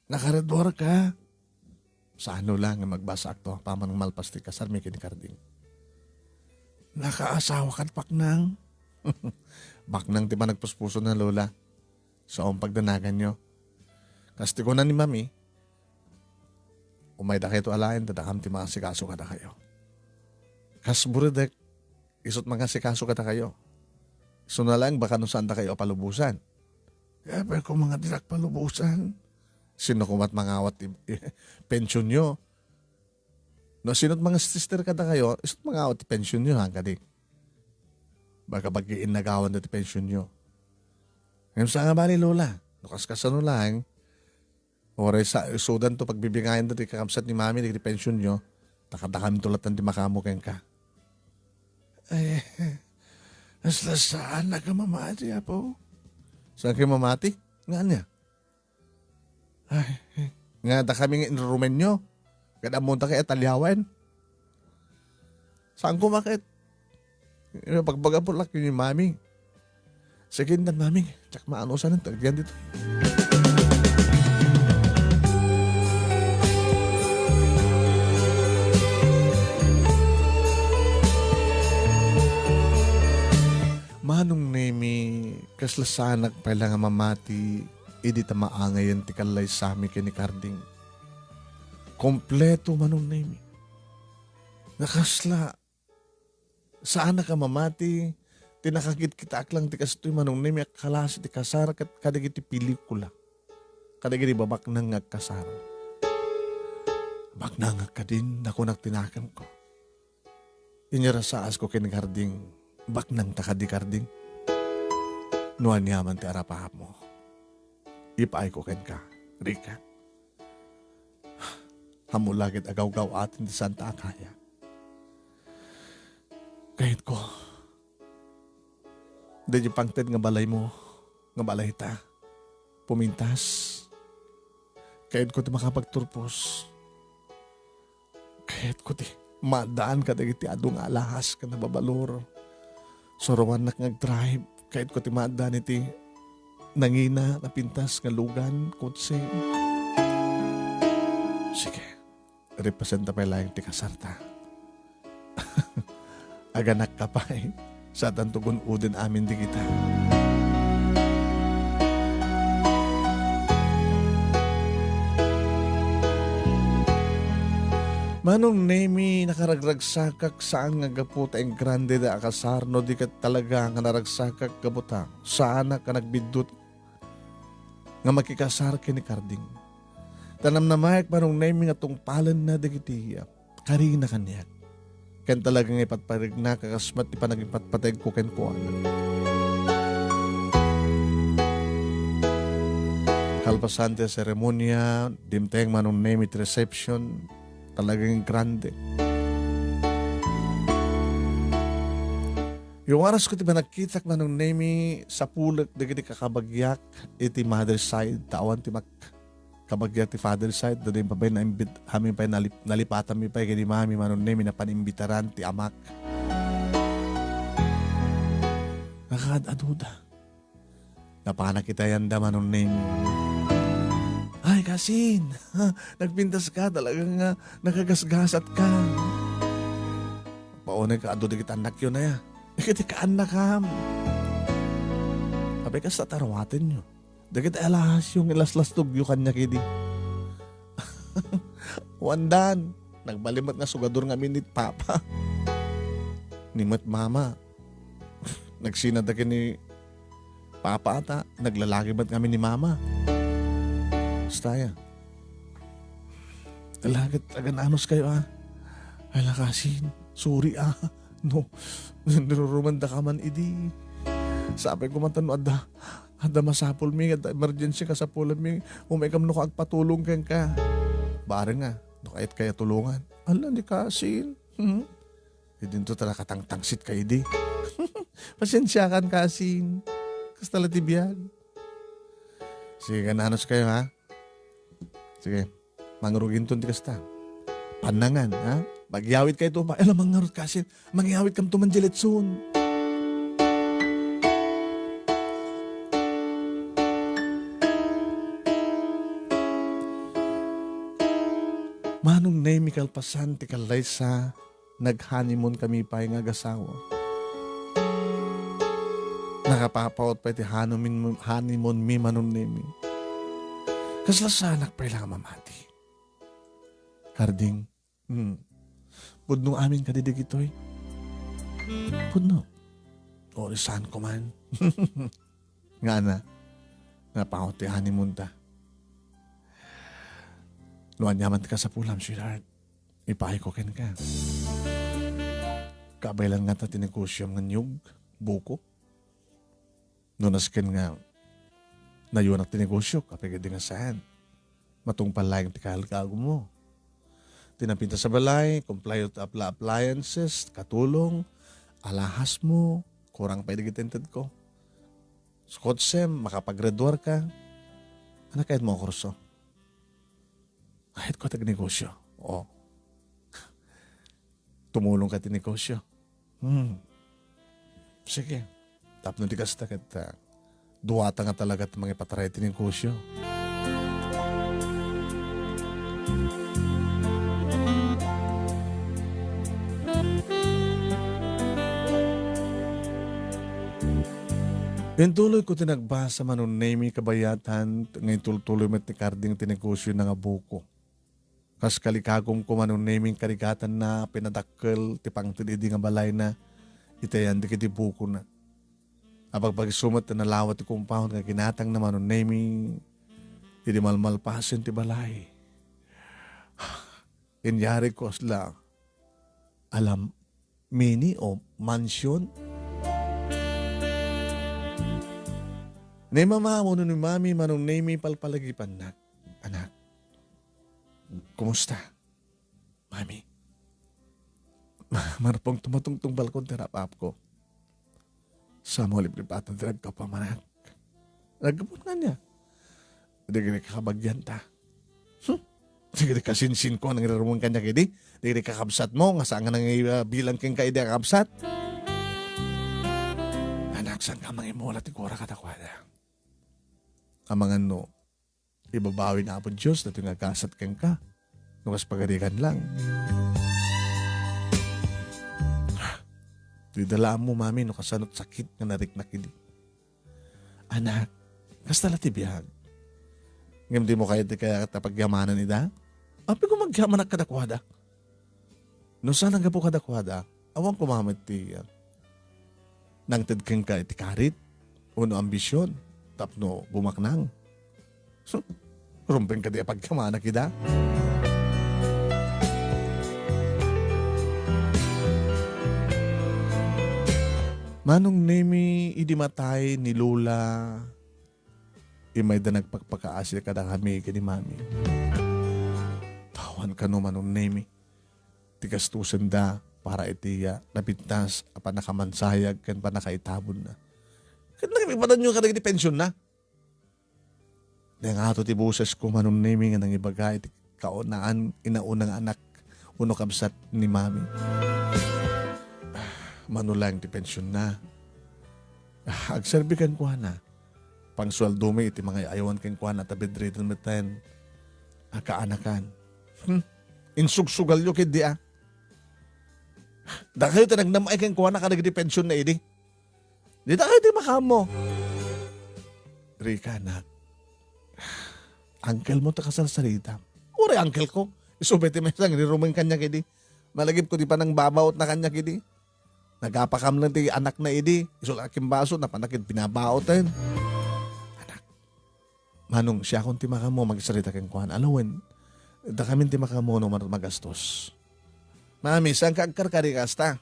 nakaredwar ka? Saan, Lola, nga magbasa akto apaman nga malpas ti kasarmi ken ni Karding? Nakaasawa kad paknang? Baknang ti panagpuspusona, Lola. Saan pagdanaganyo. Kas ti kuna ni Mami, umay dakayo alaen, ta dakam ti mangasikaso kadakayo. Kas buridek, isut mangasikaso kadakayo. Isu na laeng baka no saan dakayo palubosan. Kaya pa ko mga dirak palubosan. Sino kumat mangawat ti, ti pensyonyo? No, sino't mga sister kadakayo, isut mangawat ti pensyonyo, ha, kadi? Baka pag-iinnagawan da ti pensyonyo. Ngem sa nga bali, Lola, no, kas kasano laeng, uray sa, isudanto pagbibingayan dagiti kakabsat ni Mami dagiti pensionyo, ta kadakamto latta ti makaammo kenka. Ay, kasla saanak a mamati, Apo. Saan kayo mamati? Nga ania? Ay, nga dakami nga inrurumenyo. Ket ammonta kay Italiawen. Saan ko maket? Pagbaga po laki ni Mami. Sige, indan, Mami. Tsak maanusan ang tagyan dito. Manong Nemi, kasla saanak pay la nga mamati idi ta maangayen ti kallaysami ken ni Karding. Kompleto, Manong Nemi. Nakasla, saanak a mamati, ti nakakitkitaak lang ti kastoy, Manong Nemi, a kalasi ti kasar ket kadagiti pelikula, kadagiti babaknang nga agkasar. Baknang agkadin, nakunak ti nakemko. Inyarasaas ko ken Karding, baknang ta kadi Karding. No aniaman ti arapamo, ipaay ko kenka, Rica. Ammo la ket agawgaw-aten ti santa a kaya. Kayatko, daydi pangted nga balaymo, nga balayta, pumintas. Kayatko ti makapagturpos. Kayatko ti maaddaan kadagiti adu nga alahas ken nababalor. Suroannak nga agdrive. Kayatko ti maaddaan iti nangina, napintas nga lugan, kotse. Sige, representa pay laeng ti kasarta. Aganakka pay, satanto gun-oden amin dagita. Manong Nemi, nakaragragsakak saan nga gapu ta ingrandeda a kasar, no di ket talaga nga naragsakak gapu ta saanak a nagbiddut nga makikasar ken ni Karding. Ta namnamaek, Manong Nemi, nga tungpalenna dagiti karina kaniak. Ken talaga nga ipatpategna, kakas met ti panagipatpategko kenkuana. Kalpasan ti seremonia, dimteng, Manong Nemi, ti reception, talagang grande. Iwaras ko ti panagkitak, Manong Nemi, sapulek dagiti kakabagiak iti mother side, ta awan ti mak-, kabagiak ti father side, da din pa pay naimbit-, amin pay nalip-, nalipatanmi pay ken ni Mami, Manong Nemi, napan imbitaran ti amak. Nakaad-aduda. Napanak itayanda, Manong Nemi. Ay, kasin! Nagpintas ka, talagang, ah, nakagasgasat ka. Paunay ka, adu dagiti annakyo na ya. Dagiti kaannakam. Apay, kasta taruatenyo. Dagiti alahasyo nga ilaslastogyo kaniak idi. Wandan, nagbalin met nga sugador ngamin ni Papa. Ni met Mama. Nagsinada ken ni Papa ata, naglalaki met ngamin ni Mama. Basta ya. Talaga, taga-nanos kayo, ah. Ay, lakasin. Sorry, ah. No, nirurumanda ka man idi. Sabi ko man, tano, adda, adda masapul mi, adda emergency kasapulan mi, umay kam no ka agpatulong ken ka. Bareng nga, no kayat kaya tulungan. Ala, ni kasin. Hmm? Idinto talaga tangtangsit ka idi. Pasensya kan kasin. Kasta la ti biag. Sige, nanos kayo, ha? Sige. Mangruginton ti kasta. Pannangan, ha? Magyawid kayto pa. Ala, mangarot kasin. Mangyawid kamto man di letson. Manong Nemi kalpasan ti kallaysa, nag-honeymoon kami pay nga agasawa. Nakapapaut pay ti honeymoon, honeymoon mi, Manong Nemi. Kasla saanak pay la nga mamati. Karding, hmm. Pudno amin kadi dagitoy. Pudno. O, saan ko man. Nga na, napaut ti honeymoon ta. No ania man ti kasapulam, sweetheart, ipaay ko kenka. Kabaylan nga ta ti negosiom nga niyog, buko. No nasken nga nayuanak ti negosio, apay kadi nga saan. Matungpal laeng ti kalkagumo. Ti napintas a balay, comply with appli-, appliances, katulong, alahasmo, kurang pay dagiti intedko. Kotsem, makapag-graduar ka. Ania kayatmo a kurso? Ayat ko ti negosio. O. Tumulong ka ti negosio. Hmm. Sige. Tapno di kasta ket, ah, duata nga talaga ti mangipataray ti negosio. Intuloy ko ti nagbasa, Manong Nemi, kabayatan nga intultuloy met ni Karding ti negosio na nga buko. Kas kalikagumko, Manong Nemi, karigatanna a pinadakkel ti pangted idi nga balayna iti ayan dagiti bukona. Abagbagiso met ta nalawa ti compound nga ginatangna, Manong Nemi, idi malmalpasen ti balay. Inyari ko asla, alam, mini o mansion? Ni mama wenno ni mami, Manong Nemi, palpalagipannak. Anak, kumusta? Mami, marpong tumatungtungbalkon ti rap-apko. Samo liplipatan ti nagkapamanak. Nagkapon nga niya. Dagiti kakabagianta. Hmm? Dagiti kasinsinko a nangirumen kaniak idi. Dagiti kakabsatmo nga saan nga nangi-, ah, bilang kenka idi a kakabsat. Anak, saanka mangimula ti gura kadakuada. Amangan no, ibabawi ni Apo Dios datoy nga gasat kenka. No kas pagarigan lang. Dida la ammo, mami, no kasano ti sakit nga nariknak idi. Anak, kasta la ti biag. Ngem dimo kayat ti kayat a pagyamanan ida? Apay koma agyamanak kadakuada? No saan a gapu kadakuada, awan koma met ti, ah, nangted kenka iti karit wenno ambision tapno bumaknang. Rumbeng kadi a pagyamanak ida. Manong Nemi, idi matay ni Lola, imayda nagpakpakaasi kadakami ken ni Mami. Awan kano, Manong Nemi, ti gastusenda para iti, ah, napintas a pannakamansayag ken pannakaitabonna. Ket nagpadanyo kadagiti pensionna. Nangato ti bosesko, Manong Nemi, nga nangibaga iti kaunaan, inauna nga anak wenno kabsat ni Mami. Mano laeng ti pensionna. Agserbi kenkuana. Pangsueldomi iti mangay-ayawan kenkuana ta bedridden metten a kaanakan. Hmm. Insugsugalyo ketdi a. Dakayo ti nagnam-ay kenkuana kadagiti pensionna idi. Dita kayo ti makaammo. Rika, anak. Uncle mo ta kasarsarita. Uray uncle ko. Isu pay ti maysa nga rirumeng kaniak idi. Malagipko ti panangbabaotna kaniak idi. Nagapakam lang ti anakna idi. Isu la kimbasol, napan na ket binabaoten. Anak. Manong, siakon ti makaammo, magsarita kenkuana. Ala wen, dakamin ti makaammo no man magastos. Mami, saanka agkarkari kasta?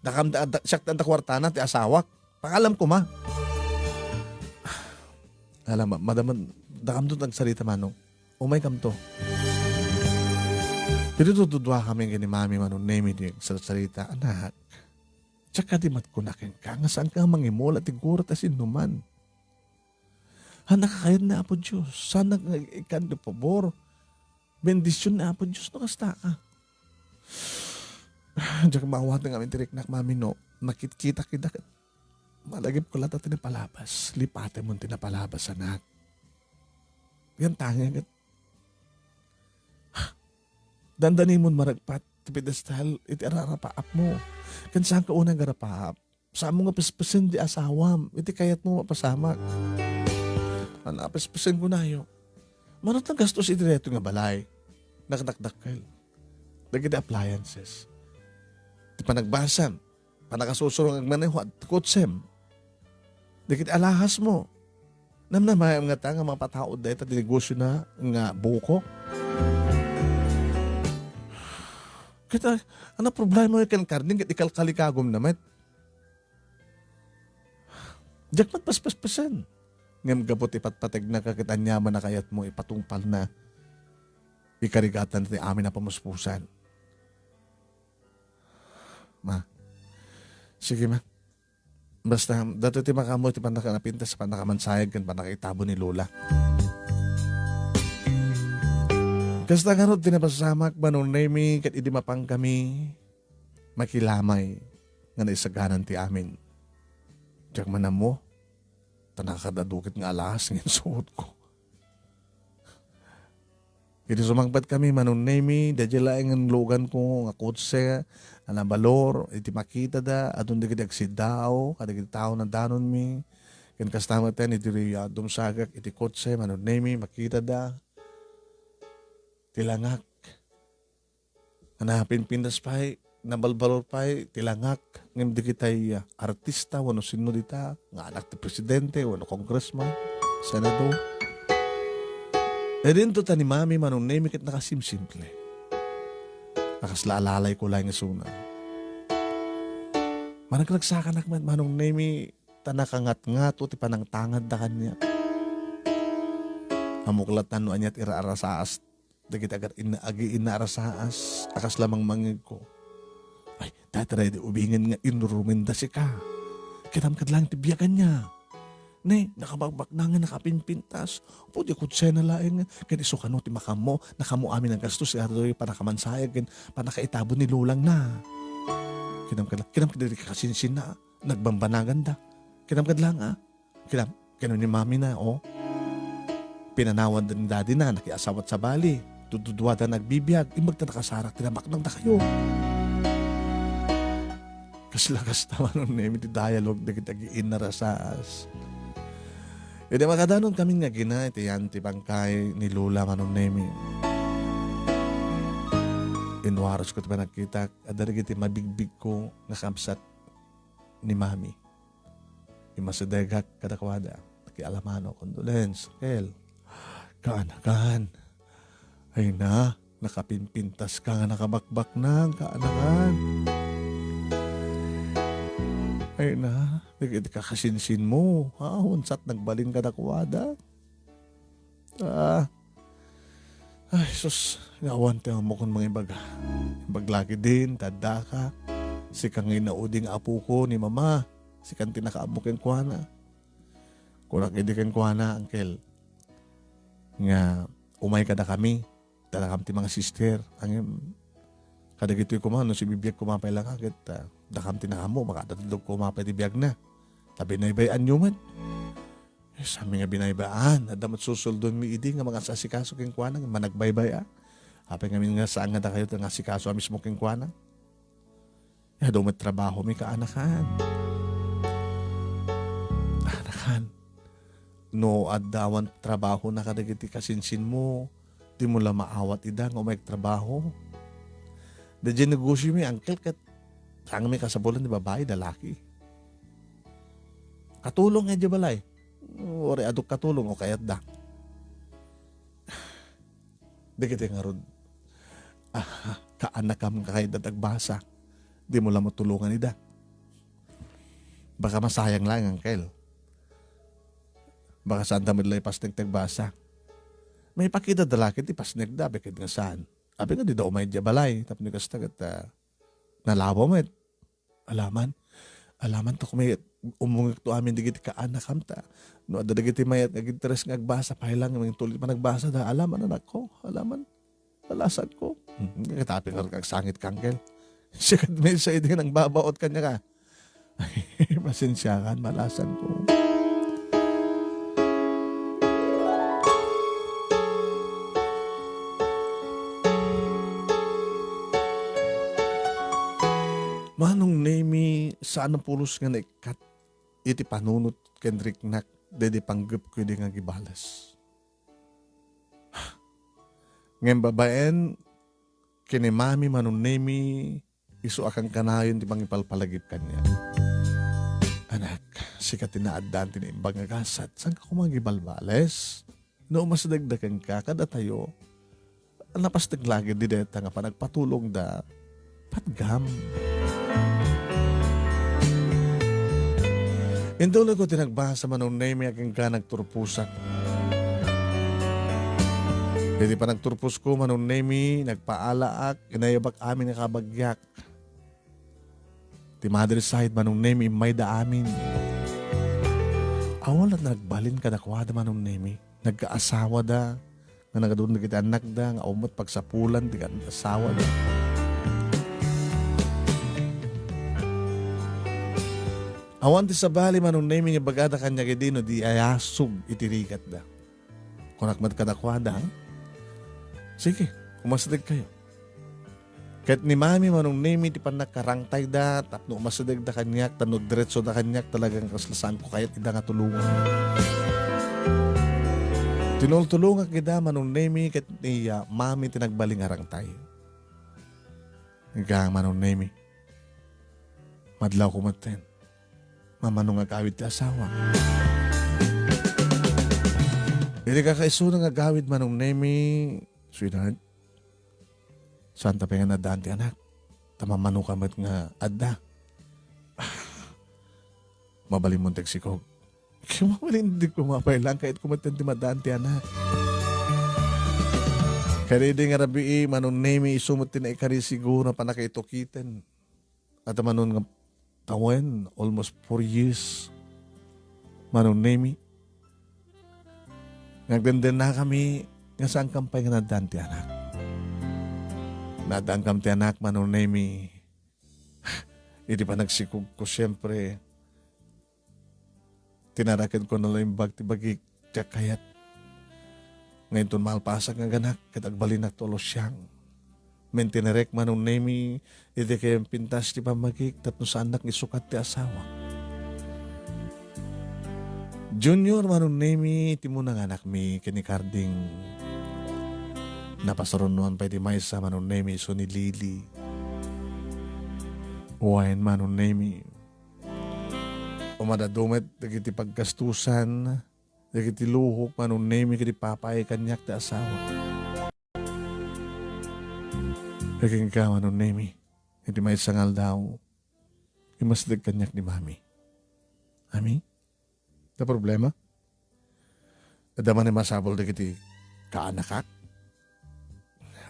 Dakam da, da, siak da, da kuartana ti asawak. Pakalam koma. Ala, ma-, madam, dakamto ti agsarita, Manong. Umaykamto. Ditoy duduakami ken ni Mami, Manong Nemi, ti agsarsarita. Anak, diak kadi met kuna kenka nga saanka mangimula ti gura ta sinoman. Haan a kakayatna, Apo Dios. Saanak nga ikkan ti pabor. Bendision ni Apo Dios no kasta ka. Diak maawatan amin ti riknak, mami, no nakitkitak ida ket malagipko latta ti napalabas. Lipatemon ti napalabas, anak. Yan tangek ket dandanimon maragpat ti pedestal iti ararapaapmo. Ken saanka unay nga arapaap. Saanmo nga pespesen ti asawam iti kayatmo mapasamak. Ania, pespesen kunayo. Manut lang gastos iti daytoy nga balay. Nakdakdakkel. Dagiti appliances. Ti panagbasam. Pannakasursuro nga agmaneho ti kotsem. Dagiti alahasmo. Namnamaem ngata nga mapataud dayta ti negosiona nga bukok? Ket, ah, ania problema ken Carding ket ikalkalikagumna met? Diak met paspespesen. Ngem gapu ti patpategnaka ket aniaman a kayatmo ipatungpalna, ikarigatan ti amin a pamuspusan. Ma. Sige, ma. Basta, datoy ti makaammo iti pannakanapintas, pannakamansayag, ken pannakaitabon ni Lola. Kasta ngarud ti napasamak, Manong Nemy, ket idi mapankami, makilamay nga naisaganan ti amin. Diak man ammo, ta nakakadadu ket nga alahas nga insuotko. Idi sumangpetkami, Manong Nemy, daydiay laeng nga luganko nga kotse a nabalor, iti makitada, adun dagiti agsiddaaw, kadagiti tao nadanon mi. Ken kasta met, iti dumsagak iti kotse, Manong Nemy, makitada ti langak. Napinpintas pay, nabalbalor pay ti langak, ngem dagitay, ah, artista wenno sinno dita, nga anak ti presidente wenno congressman, senador. Idinto ta ni Mami, Manong Nemy, ket nakasimsimple. Nakasla alalayko laeng isuna. Managragsakanak met, Manong Nemy, ta nakangatngato ti panangtangadda kaniak. Ammok latta no ania ti iraarasaas dagiti agar-, inna-, agiinnaarasaas a kasla mangmangngegko. Ay, dayta daydi ubingen nga inrurumenda sika. Kitam kad laeng ti biaganna. Ne, nakabakbaknang nga nakapinpintas. Pudi kutsena laeng, ken isu kano ti makammo, nakammo amin a gastos, iti daytoy pannakamansayag, ken pannakaitabon ni lolangna. Kitam kad la-, kitam kad daydi kasinsinna, nagbambanaganda. Kitam kad laeng, ah. Kina-, kina ni Mami na, oh. Pinanawan da ni Daddy na, nakiasawat sabali. Dududuada na agbibiag, imbag ta nakasarak ti nabaknang dakayo. Kasla kasta, Manong Nemy, ti dialogue dagiti agiinnarasaas. Idi makadanon kami nga agina iti yan ti bangkay ni Lola, Manong Nemy. Inwarusko ti panagkitak, adda dagiti mabigbigko nga kabsat ni Mami. Immasidegak kadakuada. Nakialamano, condolence, Kel. Kaanakan. Ay na, nakapinpintas ka nga nakabakbaknang, kaanakan. Ay na, dagiti kakasinsin mo, ha? Unsat nagbalin kadakuada. Ah. Ay, sus, nga awan ti ammokon mangibaga. Imbag la ketdin, ta addaka. Sika nga inaudi nga apoko ni Mama. Sikan ti nakaammo kenkuana. Kunak idi kenkuana, Uncle, nga umay kadakami, ta dakam ti mga sister. Ngem, kadagitoy koma, no sibibiag koma pay la ka, ket, ah, dakam ti nakaammo, makadutdutdog koma pay ti biagna. Ta binaybay-anyo met. Eh, saan mi nga binaybay-an? Adda met susuldonmi idi nga mangasasikaso kenkuana, nga managbaybay-a. Apay ngamin nga saan nga dakayo ti nangasikaso a mismo kenkuana? Eh, adu met trabahomi, kaanakan. Kaanakan. No adda awan trabahona kadagiti kasinsinmo, dimo la maawat ida nga umay agtrabaho. Daydiay negosiomi, Uncle, ket saanmi kasapulan ti babai, lalaki. Katulong nga idiay balay. Uray adu katulong, o kayatda. Dagiti ngarud, ah, kaanakam nga kayatda ti agbasa. Dimo la matulongan ida. Baka masayang laeng, Uncle. Baka saanda met la ipasnek ti agbasa. Maipakita da la ket ti pasnekda, apay ket nga saan. Apay nga dida umay idiay balay, tapno kasta ket, ah, nalawa met. Alaman, alaman ta koma, umungekto amin dagiti kaanakam ta. No adda dagiti mayat nga aginteres nga agbasa, pay la nga mangtulid managbasada. Alaman, anakko, alaman. Balasanko. Hmm, katapin nga agsangit ka, Uncle. Sikat met sa idi nang babaot kaniaka. Pasensiakan, balasanko. Manong Nemi, saan a pulos nga naikkat iti panunot ken riknak daydi panggepko idi nga agibales. Ngem babaen ken ni Mami, Manong Nemi, isu a kankanayon ti mangipalpalagip kaniak. Anak, sika ti naaddaan ti naimbag nga gasat. Saanka koma agibalbales? No umasidegda kenka, kadatayo, napasdek laeng dayta nga panagpatulongda, patgam. Intuloyko ti nagbasa, Manong Nemi, a kenka nagturposak. Iti panagturposko, Manong Nemi, nagpaalaak, inayabak amin a kabagiak. Ti mother side, Manong Nemi, immayda amin. Awan la nagbalin kadakuada, Manong Nemi. Nagkaasawada, nga nagadun dagiti annakda, nga ummet pagsapulan ti kan-, asawada. Awan ti sabali, Manong Nemi, nga ibagada kaniak idi no di ayasog iti rigatda. Kunak met kadakuada, "Sige, umasidegkayo." Ket ni Mami, Manong Nemi, ti pannakkarangtayda tapno umasidegda kaniak, tapno diretsoda kaniak, talagang kasla saanko kayat ida nga tulongan. Tinultulongak ida, Manong Nemi, ket ni, ah, Mami ti nagbalin nga rangtay. Nga, Manong Nemi, madlawko metten. Mamano nga agawid ti asawa. Iti kakaisuna nga agawid, Manong Nemi, sweetheart, saanta pay nga naaddaan ti anak. Ta mamanoka met nga adda. Mabalinmo ti agsikog. Kaya mabalin, di ko mapailang, kayatko met ti maaddaan ti anak. Kadaydi nga rabii, Manong Nemi, isu met ti naikari siguro a pannakaitokiten. Adda manon nga tawen, almost four years, Manong Nemi, nga agdendennakami nga saankam pay nga naaddaan ti anak. Naaddankam ti anak, Manong Nemi. Iti panagsikogko, siempre, tinarakenko no naimbag ti bagik ti agkayat. Nga inton malpasak nga aganak, ket agbalinak to a lusiang. Ket tinarek, Manong Nemi, iti kayat pintas ti pammagik tapno saannak nga isukat ti asawa. Junior, Manong Nemi, ti muna nga anakmi ken ni Carding. Napasarunoan pay ti maysa, Manong Nemi, isu ni Lily. Wen, Manong Nemi, umadado met dagiti paggastusan dagiti luhok, Manong Nemi, ket ipapay kaniak ti asawa. Ket kenka, Manong Nemi, iti maysa nga aldaw, immasideg kaniak ni Mami. Mami, adda problema? Adda manen masapul dagiti kaanakak?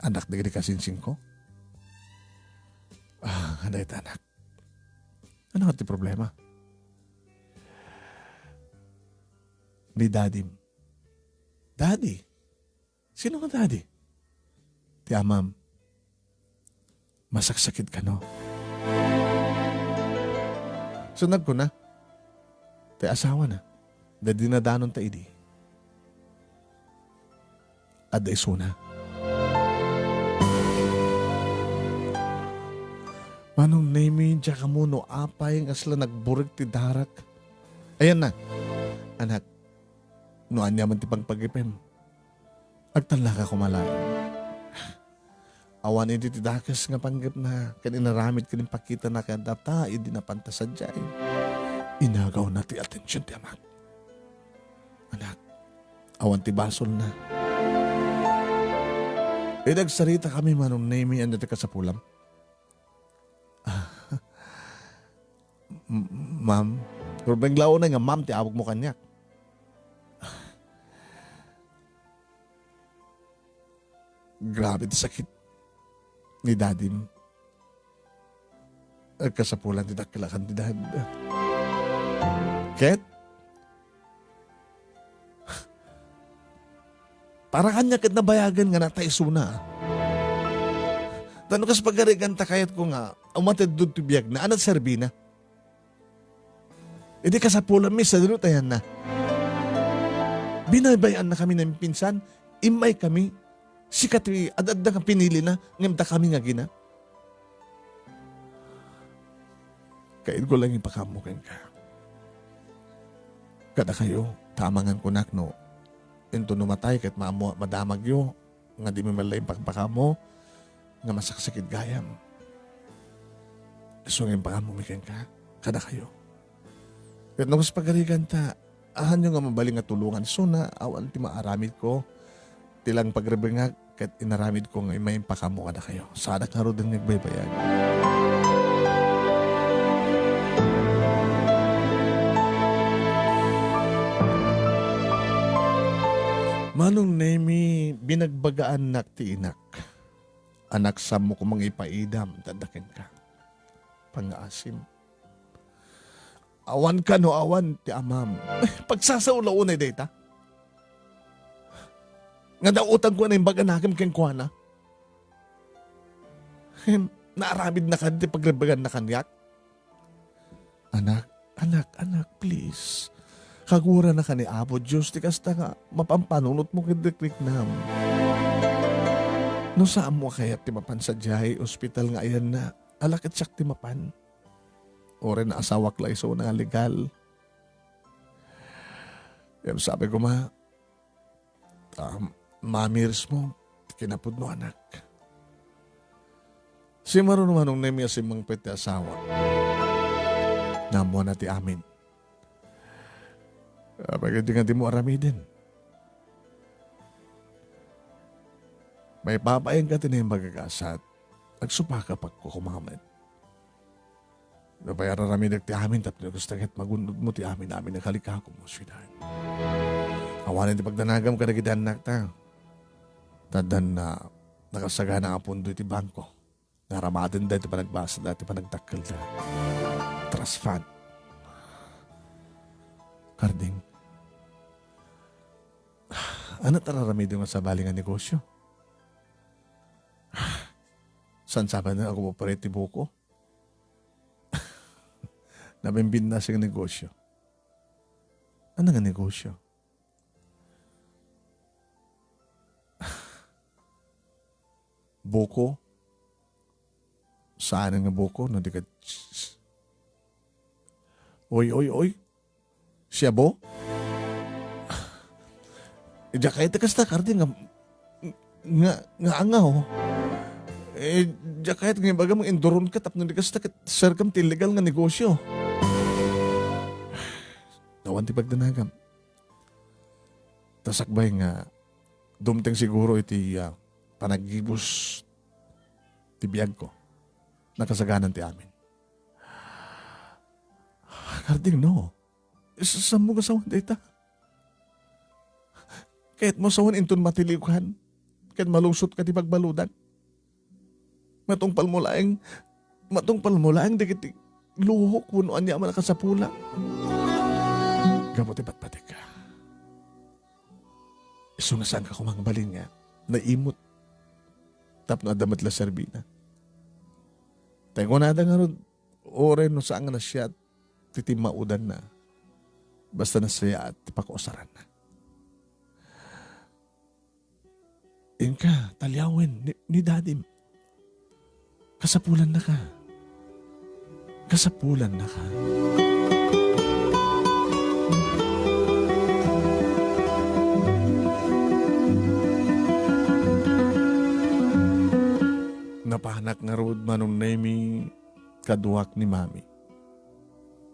Anak dagiti kasingsingko? Ah, adda ita, anak. Ania ti problema? Ni dadim. Daddy? Sino nga daddy? Ti amam. Masaksakit kano. So nagkuna, ti asawana, da dinadanon ta idi. Adda isuna. Manong Nemi, diak ammo no apay nga kasla nagburig ti darak. Ayan na, anak, no ania man ti pagpagipem, agtallaka koma laeng. Awan idi ti dakes nga panggepna, ken inaramid ken impakitana kadata idi napan ta sadiay. Inagawna ti atension ti amak. Anak, awan ti basolna. Idi agsaritakami, Manong Nemi, ania ti kasapulam? M-, ma'am, pero benglaw na nga ma'am ti awagmo kaniak. Grabe ti sakit ni dadim. Agkasapulan ti dakkel a kantidad. Ket, para kaniak ket nabayagen nga nataisuna. Ta no kas pagariganta kayatko nga, umatid ti biagna, ania ti serbina? Idi kasapulanmi, sadino ti ayanna? Binaybay-annakami naminsan, immaykami, sika ti ad-adda nga pinilina, ngem dakami nga agina. Kayatko laeng ipakaammo kenka. Kadakayo, ta amangan kunak no, inton no matay ket maammo madamagyo, nga dimi met laeng ipakpakaammo, nga masaksakit gayam. Isu nga ipakaammomi kenka, kadakayo. Ket no kas pagariganta, ahanyo nga mabalin nga tulongan, isuna, awan ti maaramidko, ti laeng pagrebengak, ket inaramidko nga immay impakaammo kadakayo. Saanak ngaruden nga agbaybayag. Manong Nemi, binagbagaannak ti inak. Anak, saanmo koma nga ipaidam ti adda kenka. Pangngaasim. Awan kano awan ti amam. Pagsasaola unay dayta. Nga dautangko nga naimbag a nakem kenkuana. Hem, naaramidna kadi ti pagrebeganna kaniak? Anak, anak, anak, please. Kaguranaka ni Apo Dios ti kasta nga mapan panunotmo ken rikriknam. No saanmo a kayat ti mapan sadiay ospital nga ayanna, ala ket siak ti mapan. Uray naasawak la isu nga legal. Ngem sabi koma, ta mamirismo ti kinapudno, anak. Simmaro ni Manong Nemi a simmangpet ti asawa. Naammoanna ti amin. Apay kadi nga dimo aramiden? Maipapayenka ti naimbag a gasat, agsupaka koma met. Nupay ar-aramidek ti amin tapno kasta ket magun-odmo ti amin-amin a kalikakom, sweetheart. Awanen ti pagdanagam kadagiti annakta. Ta addan nakasagana a pundo iti bangko. Nga aramatenda iti panagbasada, iti panagdakkelda. Trust fund. Karding. Ania ti ar-aramidem nga sabali nga negosyo? Saan saben nga agpaparit ti buko? Nabimbinnas nga negosyo. Ania nga negosyo? Buko? Saan nga buko? No, di ka, oy, oy, oy. Siya bo? Diak kayat ti kasta, Karding, nga, nga, nga angaw. Eh, diak kayat nga ibagam nga induronka tapno di kasta ket serkam ti illegal nga negosyo. Awan ti pagdanagam. Ta sakbay nga dumteng siguro iti, ah, panaggibus ti biagko. Nakasaganan ti amin. Karding, no. Saanmo nga sawen dayta? Kayatmo sawen inton matiliwkan ken malungsotka ti pagbaludan? Matungpalmo laeng, matungpalmo laeng dagiti luhok wenno aniaman a kasapulan. Gapu ti patpategka. Isu nga saanka koma nga mabalin nga naimut tapno adda met la serbina. Ta kunada ngarud, uray no saan nga nasiat ti timmaudanna, basta nasayaat ti pakiusaranna. Inka, taliawen ni, ni dadim. Kasapulannaka. Kasapulannaka. Napanak ngarud, Manong Nemi, kaduak ni Mami.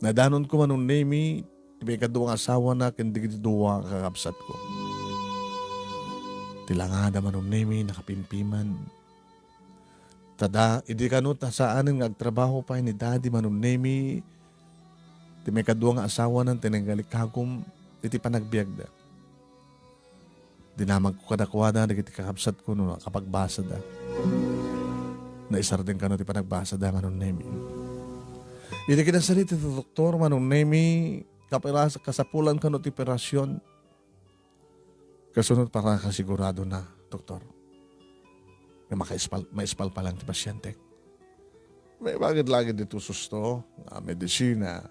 Nadanonko, Manong Nemi, ti maikadua nga asawana ken dagiti dua a kakabsatko. Ti langada, Manong Nemi, nakapimpiman. Ta da, idi kano ta saanen nga agtrabaho pay ni Daddy, Manong Nemi, ti maikadua nga asawana ti nangikalikagum iti panagbiagda. Dinamagko kadakuada dagiti kakabsatko no nakapagbasada. Naisardeng kano ti panagbasada, Manong Nemi. Iti kinasarit ti doktor, Manong Nemi, kapiras-, kasapulan kano ti operasyon. Kasunod, para kasiguradona, doktor. nga makaispal-, maispalpalang ti pasientek. Maibaga laeng ditoy susto nga medisina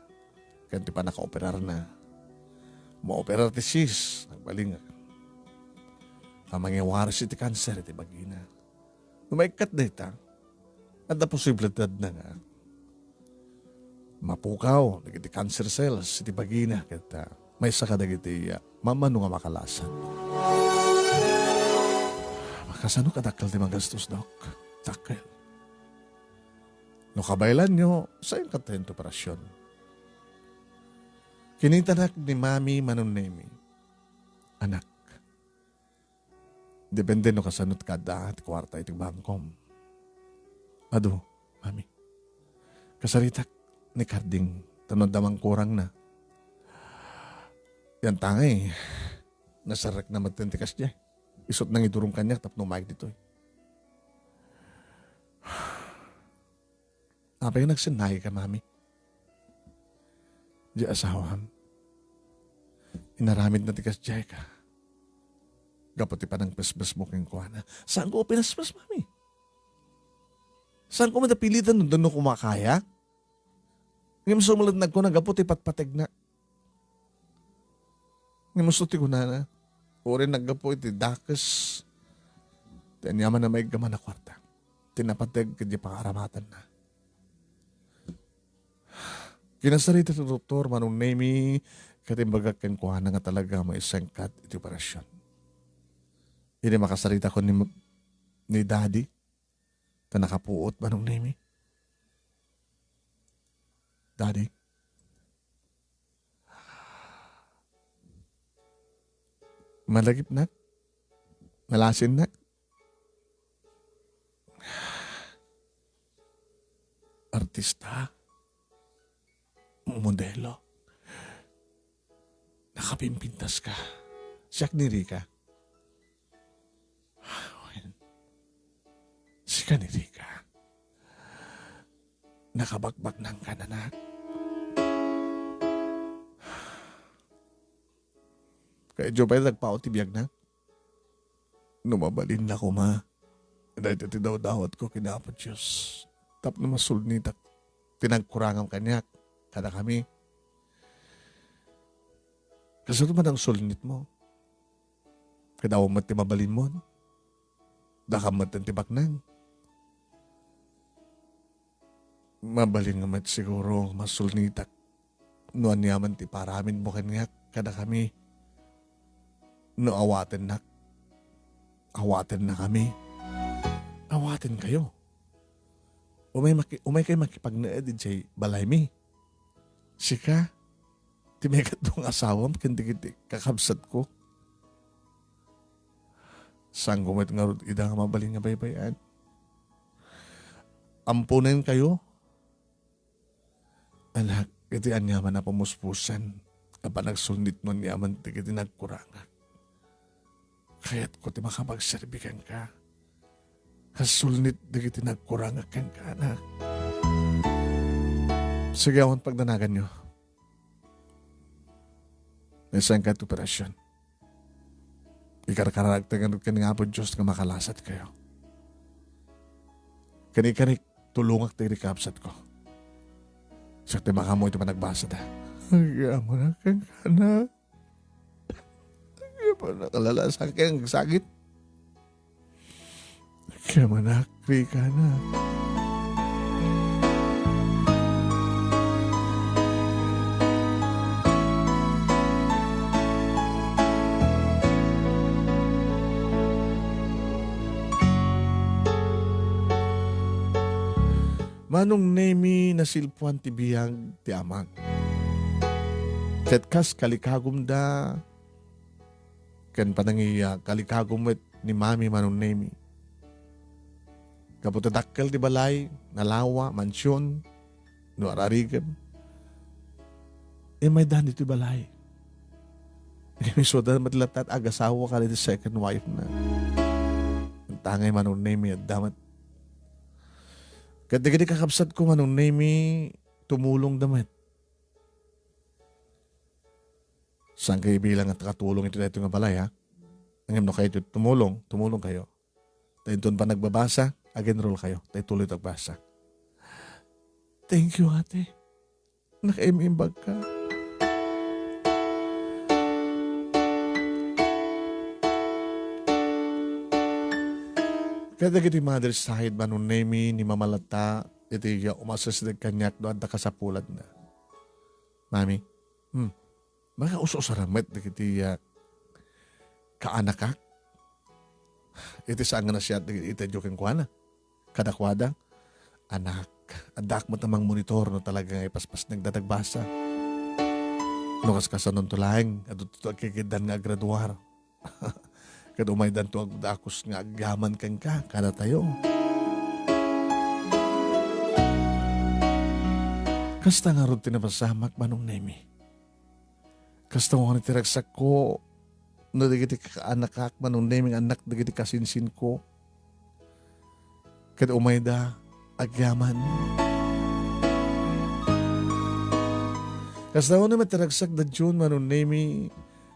ken ti pannakaoperarna. Maoperar ti cyst, nagbalin nga mangiwaris iti kanser iti bagina. No maikkat dayta, adda posibilidadna nga mapukaw dagiti cancer cells iti bagina ket, ah, maysa kadagiti, ah, mammano nga makalasat. Kasano kadakkel ti magastos, Dok? Dakkel. No kabaelanyo, sayon katayen ti operasyon. Kinitanak ni Mami Manong Nemi, anak, depende no kasano ti kaadda ti kuarta iti bangkom. Adu, Mami. Kasaritak ni Carding, ta no adda mangkurangna. Yan tangay, naserrekna met ti kasdiay. Isu't nangiturong kaniak tapno umayag ditoy. Apay nga nagsennaika, Mami? Di asawam. Inaramidna ti kasdiay ka. Gapu ti panangpesbesmo kenkuana. Saanko pinespes, Mami? Saanko man napilitan no, no kumakaya? Ngem sumulod nagkuna gapu ti patpategna. Ngem isu ti kunana, uray naggapu iti dakes ti aniaman a maiggaman a kuarta ti napateg iti pangaramatenna. Kinasarita ti doktor, Manong Nemi, ket imbagak kenkuana nga talaga maisengkat iti operasyon. Idi makasarita ko ni, ni Daddy, ta nakapuot, Manong Nemi. Daddy. Malagipnak? Malasinnak? Artista? Modelo? Nakapimpintas ka? Siak ni Rica. Wen, sika ni Rica. Nakabakbaknangkan, anak. Kayatyo pay nagpaut ti biagna? No mabalinna koma, dayta ti dawdawatko ken Apo Dios tapno masulnitak ti nagkurangam kaniak kadakami. Kasano man ang sulnitmo? Kada awan met ti mabalinmon? Dakam met ti baknang? Mabalin nga met siguro masulnitak no aniaman ti paramidmo kaniak kadakami. No awatennak, awatennakami. Awatenkayo. Umay maki-, umaykay makipagnaed idiay balaymi. Sika, ti maikatlo nga asawam ken dagiti kakabsatko. Saanko met ngarud ida nga mabalin nga baybay-an. Amponenkayo, anak, iti aniaman a pamuspusan a panagsulnit no aniaman dagiti nagkurangak. Kayatko ti makapagserbi kenka. Kas sulnit dagiti nagkurangak kenka, anak. Sige, awan pagdanaganyo. Naisengka ti operasyon. Ikarkararagta ngarud ken ni Apo Dios nga makalasatkayo. Ken ikarik, tulongak ti rikabsatko. Siak ti makaammo iti panagbasada. Agyamanak kenka, anak. Agyamanak, alalasaanka nga agsagit. Agyamanak, Rica, anak. Manong Nemi, nasilpuan ti biag ti amak. Ket kas kalikagumda, ken panangiya kalikagum met ni Mami Manong Nemi. Gapu ta dakkel ti balay, nalawa, mansion, no ararigem. Immaydan ditoy balay. Isuda met latta, agasawa kadagiti second wife na. Tangay Manong Nemi, adda met. Ket dagiti kakabsatko Manong Nemi, tumulongda met. Saan kayo bilang nga takatulong iti daytoy nga balay, ha? Ngem no kayo tumulong, tumulong kayo. Ta inton panagbabasa, ag-enroll kayo. Ta ituloy tayo agbasa. Thank you, ate. Nakaimbag ka. Ket dagiti mother's side, Manong Nemi, ni Mama Lata, iti umasideg kaniak no adda kasapulanna. Mami, hmm, makaus-usar met dagiti, ah, kaanakak. Iti saan nga nasayaat dagiti itedyo kenkuana. Kadakuada, "Anak, addaak met a mangmonitor no talaga nga ipaspasnekda ti agbasa. No kaskasanonto laeng, adtoto agkikiddan nga agraduar. Ket umaydanto agdakus nga agyaman kenka kadatayo." Kasta ngarud ti napasamak, Manong Nemi. Kasta ngarud ti ragsakko, no dagiti kaanakak, Manong Nemi, nga annak dagiti kasinsinko. Ket umayda, agyaman. Kasta ngarud met ti ragsakda June, Manong Nemi,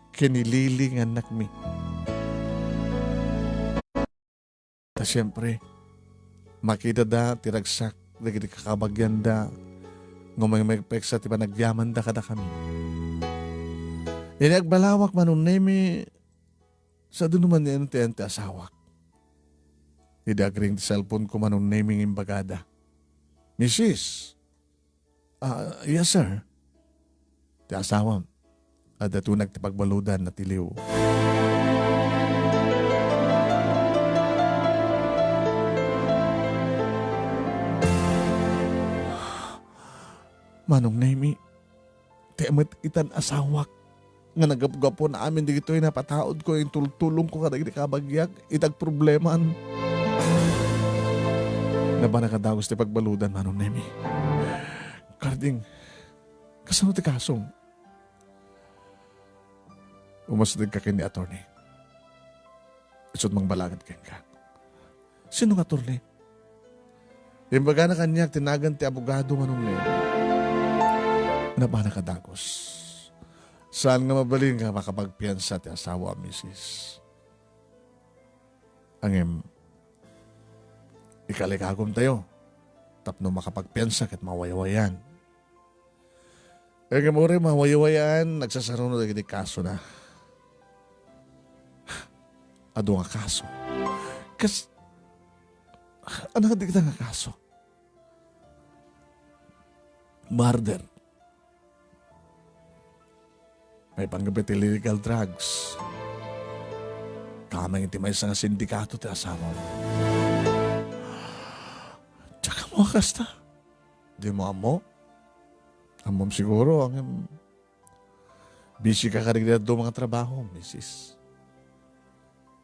ken ni Lily nga annakmi. Ta siempre, makitada ti ragsak dagiti kakabagianda nga umay-, umaymay peksa ti panagyamanda kadakami. Idi agbalawak, Manong Nemi, sadino man ni ti, ti asawak. Idi agring ti cellphone ko, Manong Nemi, nga imbagada, "Misis, ah, yes, sir." Ti asawam, adda tunag ti pagbaludan, natiliw. Manong Nemi, ti met itan asawak nga nagapgapuan amin dagitoy napataudko, intultulongko kadagiti kabagiak iti agprobleman. Napan a kadagus ti pagbaludan, Manong Nemi. Karding, kasano ti kasom? Umasideg ka ken ni attorney. Isut' mangbalagad kenka. Sino nga attorney? Imbagana kaniak ti nagan ti abogado, Manong Nemi. Napan a kadagus. Saan nga mabalin nga makapagpiansa ti asawa, misis. Ngem, ikalikagumtayo tapno makapagpiansa ket mawaywayan. Ngem uray mawaywayan, nagsasaruno dagiti kasona. Adu nga kaso. Kas-, ania dagita nga kaso? Murder. Maipanggep iti illegal drugs. Kameng iti maysa nga sindikato ti asawam. Diak ammo a kasta. Dimo ammo? Ammom siguro, ngem busy ka kadagiti dadduma nga trabaho, misis.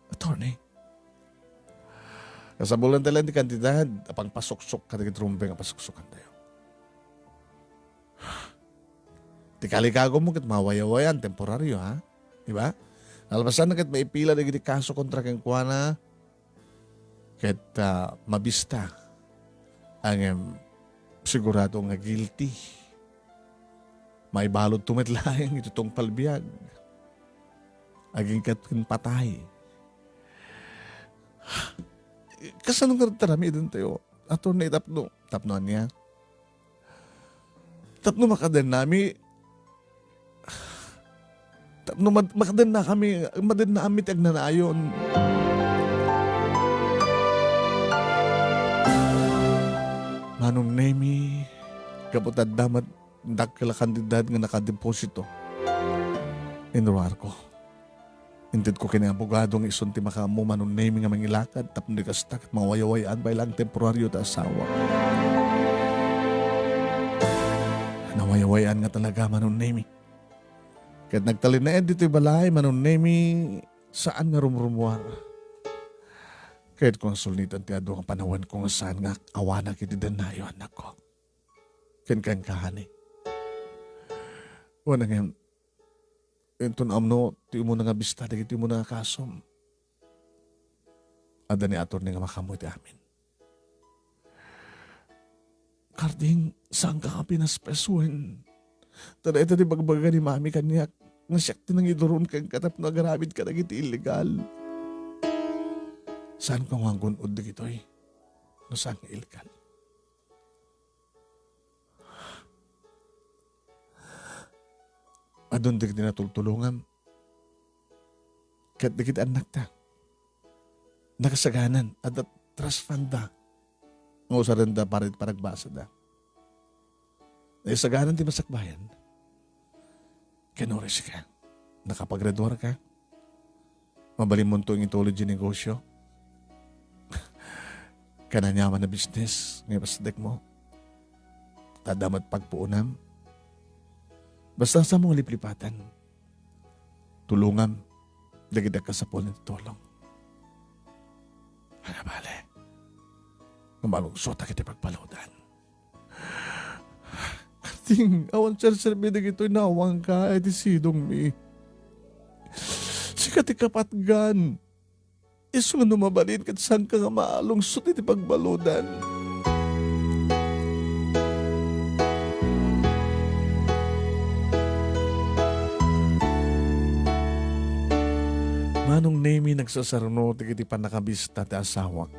Attorney, kasapulantayo laeng ti kantidad a pangpasuksok kadagiti rumbeng a pasuksokantayo. Ti kalikagummo ket mawaywayan, temporario, ha? Di ba? Nalpasan ket maipila dagiti kaso kontra kenkuana, ket, ah, mabista. Ngem sigurado nga guilty. Maibaludto met laeng iti tungpal biag. Agingga ken patay. Kasano nga aramidentayo, attorney, tapno, tapno ania? Tapno makadennami, tapno mad-, makadennakami, madennami ti agnanayon. Manong Nemi, gapu ta adda met dakkel a kantidad nga nakadeposito, inruarko. Intedko ken ni abogado nga isun ti makaammo, Manong Nemi, nga mangilakad tapno di kasta ket mawayawayaan pay laeng temporario ti asawa. Nawayawayaan nga talaga, Manong Nemi. Ket nagtalinaed ditoy balay, Manong Nemi, saan nga rumrumuar. Kayatko nga sulnitan ti adu nga panawenko nga saan nga awanak iti dennayo, annakko. Ken kenka, honey. Wen, ngem, inton ammo ti umuna nga bista dagiti umuna nga kasom, adda ni attorney nga makaammo iti amin. Karding, saanka nga pinaspas wen? Ta dayta ti bagbaga ni Mami kaniak nga siak ti nangiduron kenka tapno agaramidka dagiti illegal. Saanko nga aggun-od dagitoy no saan nga illegal. Adun dagiti natultulongam ket dagiti annakta. Nakasaganan, adda trust fund da nga usarenda para iti panagbasada. Naisaganan ti masakbayan. Kinurisi ka. Nakapaggraduar ka. Mabalinmonto nga itulid ti negosyo. Kananyaman a business nga ipasdek mo. Adda met pagpuonam. Basta sa mo nga liplipatan. Tulongam dagiti agkasapul iti tulong. Ania bale nga malungsot dagiti pagbaludan. Ting, awan serserbi dagitoy nawangka iti sidongmi. Sika ti kapatgan. Isu nga no mabalin ket saanka nga malungsot iti pagbaludan. Manong Nemi, nagsasarno dagiti pannakabista ti asawak.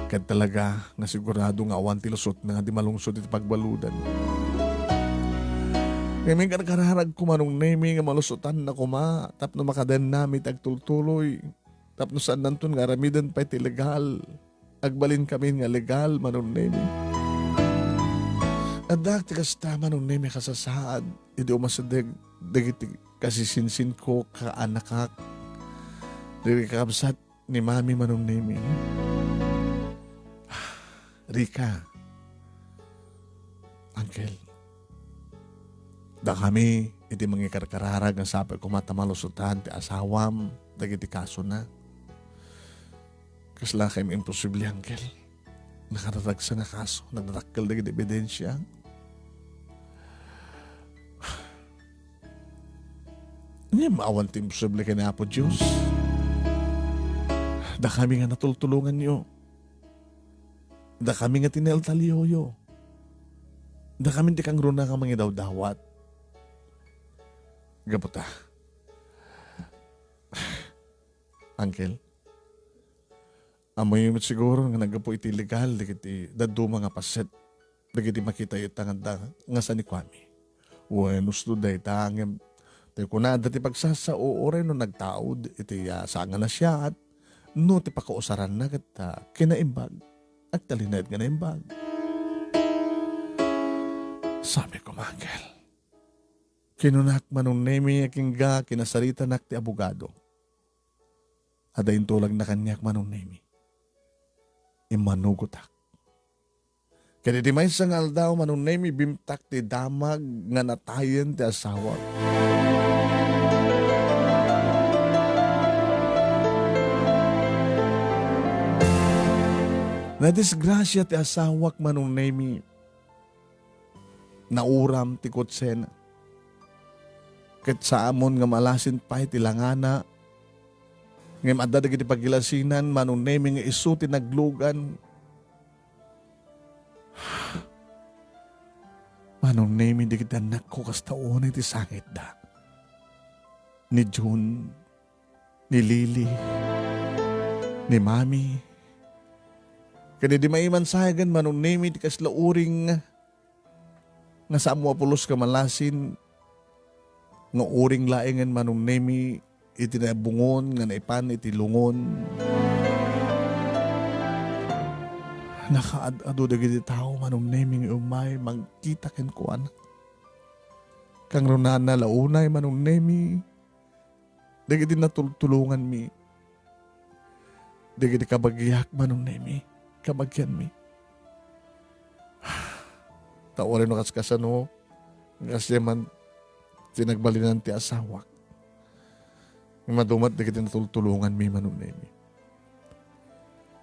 Ket talaga nga sigurado nga awan ti lusotna nga di malungsot iti pagbaludan. Ngem inkarkararagko, Manong Nemi, nga malusotanna koma tapno makadennami ti agtultuloy. Tapno saannanton nga aramiden pay ti legal. Agbalinkamin nga legal, Manong Nemi. Addaak ti kasta, Manong Nemi, kasasaad idi umasideg dagiti kasisinsinko, kaanakak, dagiti kakabsat ni Mami, Manong Nemi. Rika, Uncle, dakami iti mangikarkararag nga sapay koma ta malusotan ti asawam dagiti kasona. Kasla kayat imposible, Uncle? Nakadaragsa nga kaso, nagdadakkel dagiti ebidensia. Ngem awan ti imposible ken Apo Dios. Dakami nga natultulonganyo. Dakami nga tinaltalioyo. Dakami ti kangruna nga mangidawdawat. Gapu ta, Uncle, ammoyo met siguro nga naggapu iti legal dagiti dadduma nga paset dagiti makitayo ita nga adda nga sanikuami. Wen, usto dayta, ngem ti kunada ti pagsasao, uray no nagtaud iti, ah, saan nga nasayaat, no ti pakausaranna ket, ah, kinaimbag, agtalinaed nga naimbag. Sabi ko, Michael, kinunak, Manong Nemi, agingga kinasaritanak ti abogado. Adda intulagna kaniak, Manong Nemi. Immanugotak. Ket iti maysa nga aldaw, Manong Nemi, bimtak ti damag nga natayen ti asawak. Nadisgrasia ti asawak, Manong Nemi. Nauram ti kotsena. Ket saamon nga malasin pay ti langana. Ngem adda dagiti pagilasinan, Manong Nemi, nga isu ti naglugan. Manong Nemi, dagiti annakko kasta unay ti sangitda. Ni June, ni Lily, ni Mami. Ket idi maimansayagen, Manong Nemi, ti kasla uring nga saammo a pulos nga malasin, nga uring laengen, Manong Nemi, iti nabungon nga naipan iti lungon. Nakaad-adu dagiti tao, Manong Nemi, nga umay mangkita kenkuana. Kangrunana la unay, Manong Nemi, dagiti natultulonganmi, dagiti kabagiak, Manong Nemi, kabagianmi. Ta uray no kaskasano, nga kasdiay man ti nagbalinan ti asawak. Madu met dagiti natultulonganmi, Manong Nemi.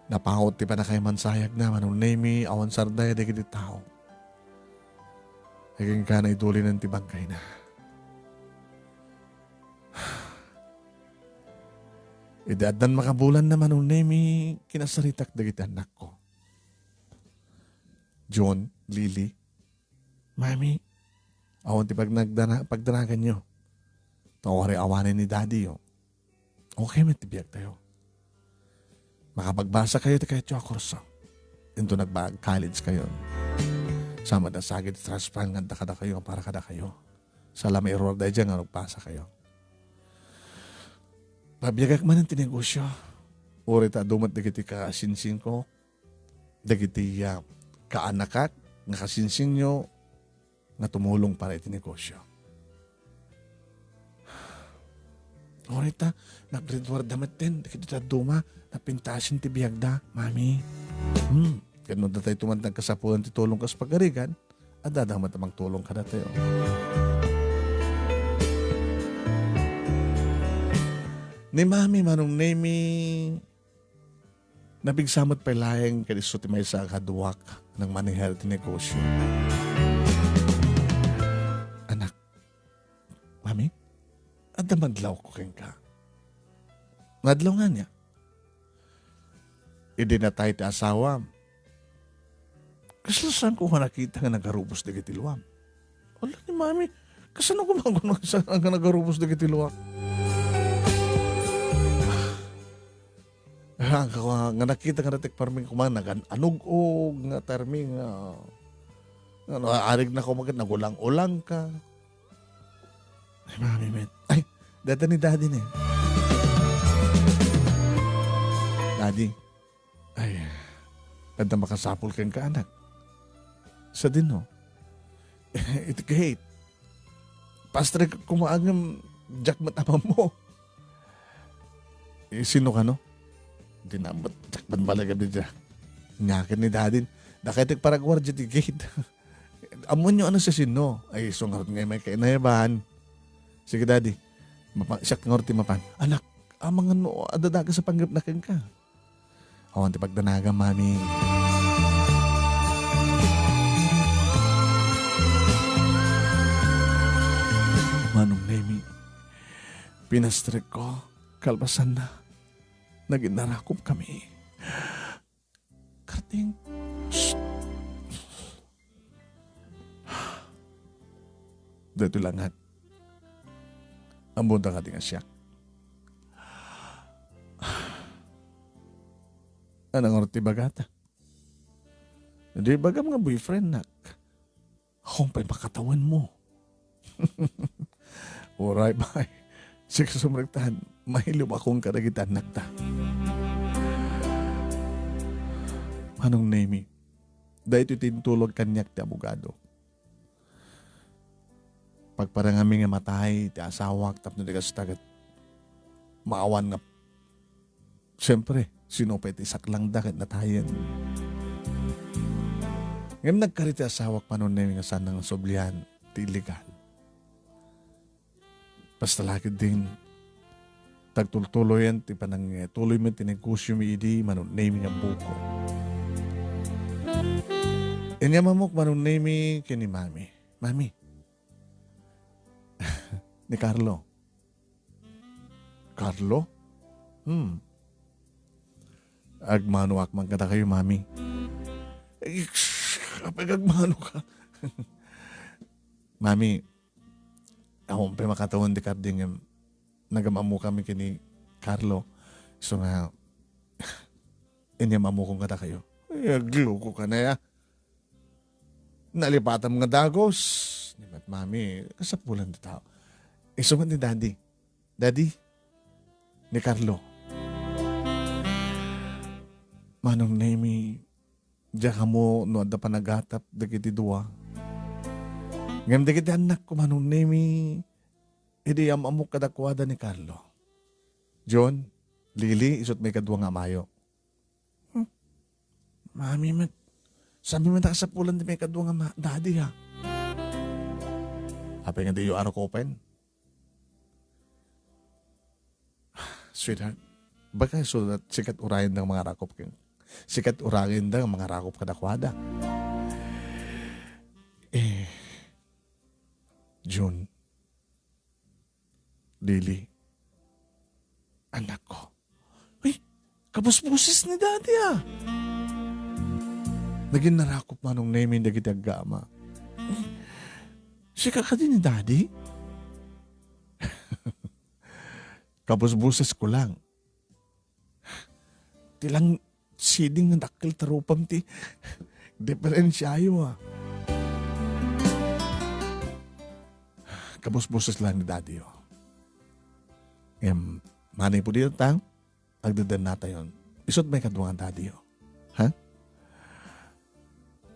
Napaut ti pannakaimansayagna, Manong Nemi, awan sarday dagiti tao. Agingga naidulinen ti bangkayna. Idi addan makabulanna, Manong Nemi, kinasaritak dagiti annakko. June, Lily, Mami, awan ti pagnagdana-, pagdanaganyo. Ta uray awanen ni Daddy, oh. Okay met ti biagtayo. Makapagbasa kayo ti kayatyo a kurso. Inton nagbaag college kayo. Sa met a sagid ti trust fund nga adda kadakayo, para kadakayo. Sa la mairur daydiay nga nagbasa kayo. Pabiagak manen ti negosyo. Uray ta adu met dagiti kasinsingko, dagiti, ah, kaanakak, nga kasinsingyo, nga tumulong para iti negosyo. Uray ta, nagriduarda metten, dagiti dadduma, napintasin ti biagda, Mami. Hmm, ket no datayto man ti nagkasapulan ti tulong kas pagarigan, adda met a mangtulong kadatayo. Ni Mami, Manong Nemi, napigsa met pay laeng ket isu ti maysa a kaduak nang maneher ti negosyo. Anak, Mami, adda madlawko kenka. Nadlaw ngania? Idi natay ti asawam, kasla saanko nga nakita nga nagarubos dagiti luam. Ala ni Mami, kasano koma nga nagarubos dagiti luak? Ah, nga, nga nakita nga natikparmi koma, nagan-anug-og, nga tarmi nga, nga naarig na koma ket nagulang-ulang ka. Ay, Mami, met. Ay, data ni Daddy ni. Daddy, ay, adda makasapul kenka, anak. Sadino? Iti gate. Pastor, kumaagam, diak met amammo. Eh, sino kano? Di na met, diak met malagad dia. Nyaken ni Daddy. Dakay ti paraguardia ti gate. Ammoenyo ano siasino? Ay, isu ngarud nga may kainayaban. Sige, Daddy. Mapa-, siak ngarud ti mapan. Anak, amangan no adda dakes a panggepna kenka. Awan ti pagdanagam, Mami. Manong Nemi, pinastrekko, kalpasanna, nagin narakop kami. Karding. Shh. Daytoy langat. Ammodaka ti nga siak. Anang ti bagata? Di bagam nga boyfriendnak. Awan pay makatawenmo. Uray, bay. Sige, sumrektan. Mailiwakon kadagiti annakta. Manong Nemi, daytoy ti intulod kaniak ti abogado. Pagparangami nga matay ti asawak tapno di kasta ket maawan nga Siempre, sino pay ti saklangda ket natayen? Ngem nagkari ti asawak, Manong Nemi, nga saan nga sublian ti illegal. Basta la ketdin, tagtultuloyen ti panangtuloy met ti negosyo mi idi, Manong Nemi, nga buko. Inyam ammok, Manong Nemi, ken ni Mami. Mami, ni Carlo. Carlo? Hmm. Agmanoak man kadakayo, Mami. Eh, shh, apay agmanoka? Mami, awan pay makatawen ti karding, em, nagam-ammokami ken ni Carlo. Isu nga, inyam-ammokon kadakayo. Ay, agluko ka na ya. Nalipatam nga dagus. Ni met Mami, kasapulan ti tao. Isu met ni Daddy. Daddy, ni Carlo. Manong Nemi, diak ammo no adda panagatap dagiti dua. Ngem dagiti annakko, Manong Nemi, idi am-ammok kadakuada ni Carlo. John, Lily, isut maikadua nga amayo. Hmm. Mami met. Saan met a kasapulan ti maikadua nga ma-, daddy, ha? Apay nga diyo arakupen? Sweetheart, baka so that sikat urayen da nga mangarakop ken, sikat urayen da nga mangarakop kadakuada. Eh, June, Lily, anak ko. Uy, kabusbusis ni Daddy, ah. Nagin narakop Manong Nemi dagiti aggama. Uy, sika kadi ni Daddy? Kabusboses ko lang. Ti lang siding nga dakkel ta rupam ti diferensiayo, a. Kabusboses lang ni Daddy, o. Em, manay pudita, agdedennatayon. Isut' maikadua nga Daddy, o. Ha?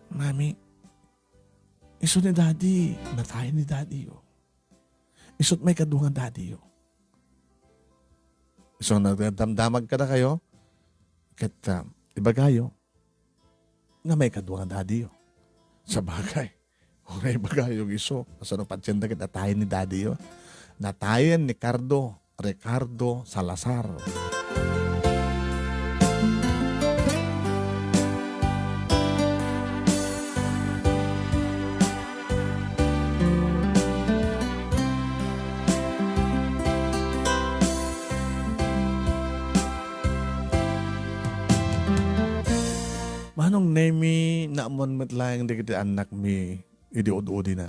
Mami, isu ni Daddy, natayen ni Daddy, o. Isut' maikadua nga Daddy, o. Isu nga nagdamdamag kadakayo, ket, ah, ibagayo nga maikadua nga Daddy, o. Sabagay, uray ibagayo nga isu, kasano patienda ket natayen ni Daddy, o. Natayen ni Cardo, Ricardo Salazar. Manong Nemi, naammoan met laeng dagiti annakmi idi ud-udina.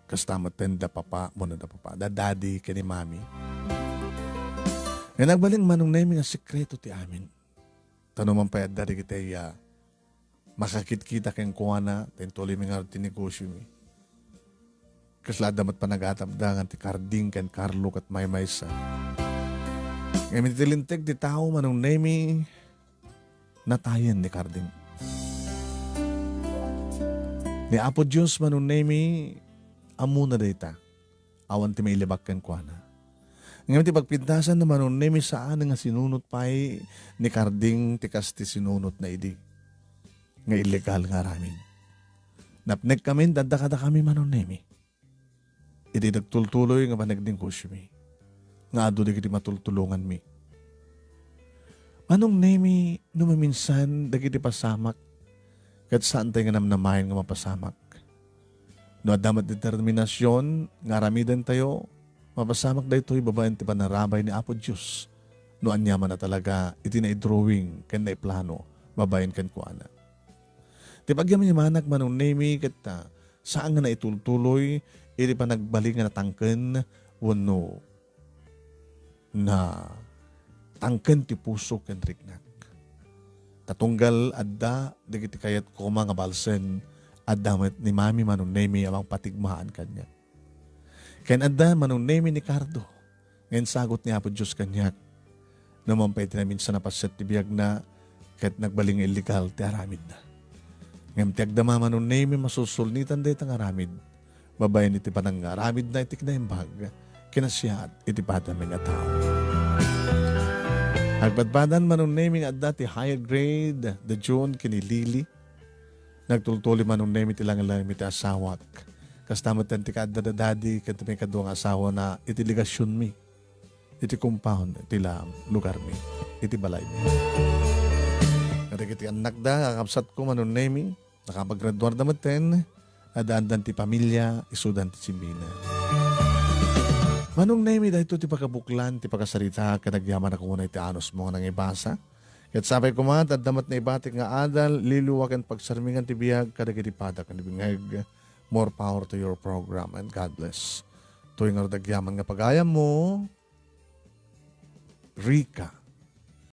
Kasta met da papa, mano da papa, da daddy ken ni mami. Nga nagbalin Manong Nemi nga sekreto ti amin. Ta no man pay adda dagiti, ah, makakitkita kenkuana, ta intuloymi ngarud ti negosiomi. Kasla adda met panagatapda nga ti Carding ken Carlo ket maymaysa. Ngem iti linteg ti tao, Manong Nemi, natayen ni Carding. Ni Apo Dios, Manong Nemi, ammona dayta. Awan ti mailibak kenkuana. Ngem ti pagpintasan na Manong Nemi, saan nga sinunot pay ni Carding ti kas ti sinunotna idi nga illegal nga aramid. Napnekkamin, adda kadakami, Manong Nemi. Iti nagtultuloy nga panagnegosiomi, nga adu dagiti matultulonganmi. Manong Nemi, no maminsan dagiti pasamak, ket saantay nga namnamaen nga mapasamak. No adda met determinasion nga aramidentayo, mapasamak daytoy babaen ti panarabay ni Apo Dios. No aniaman a talaga iti naidrawing ken naiplano babaen kenkuana. Ti pagyamyamanak, Manong Nemi, ket, ah, saan nga naitultuloy iti panagbalin nga natangken wenno natangken ti puso ken riknak. Ta tunggal adda dagiti kayat koma nga balsen, adda met ni Mami Manong Nemi a mangpatigmaan kaniak. Ken adda Manong Nemi ni Cardo nga insagut ni Apo Dios kaniak. No man pay ti naminsan a paset ti biagna, ket nagbalin nga illegal ti aramidna. Ngem ti agdama Manong Nemi, masulsulnitan dayta nga aramid, babaen iti panangaramidna iti kinaimbag, kinasiat iti padami nga tao. Agpadpadan Manong Nemi nga adda ti higher grade, the June, ken ni Lily. Nagtultuloy Manong Nemi ti langlangmi ti asawak. Kasta met ti kaadda da daddy ken ti maikadua nga asawana iti legasionmi, iti compound ti la-, lugarmi, iti balaymi. Kadagiti annakda, kakabsatko, Manong Nemi, nakapaggraduarda metten, addaandan ti pamilia, isudan ti simbina. Manong Nemi, daytoy ti pakabuklan ti pakasarita, ket agyaman a kumuna iti anusmo nga nangibasa. Ket sapay koma, adda met naibatik nga adal, lilu, ken pagsarmingan ti biag kadagiti padak nga nabingeg. More power to your program, and God bless. Toy ngarud agyaman nga pagayammo, Rica.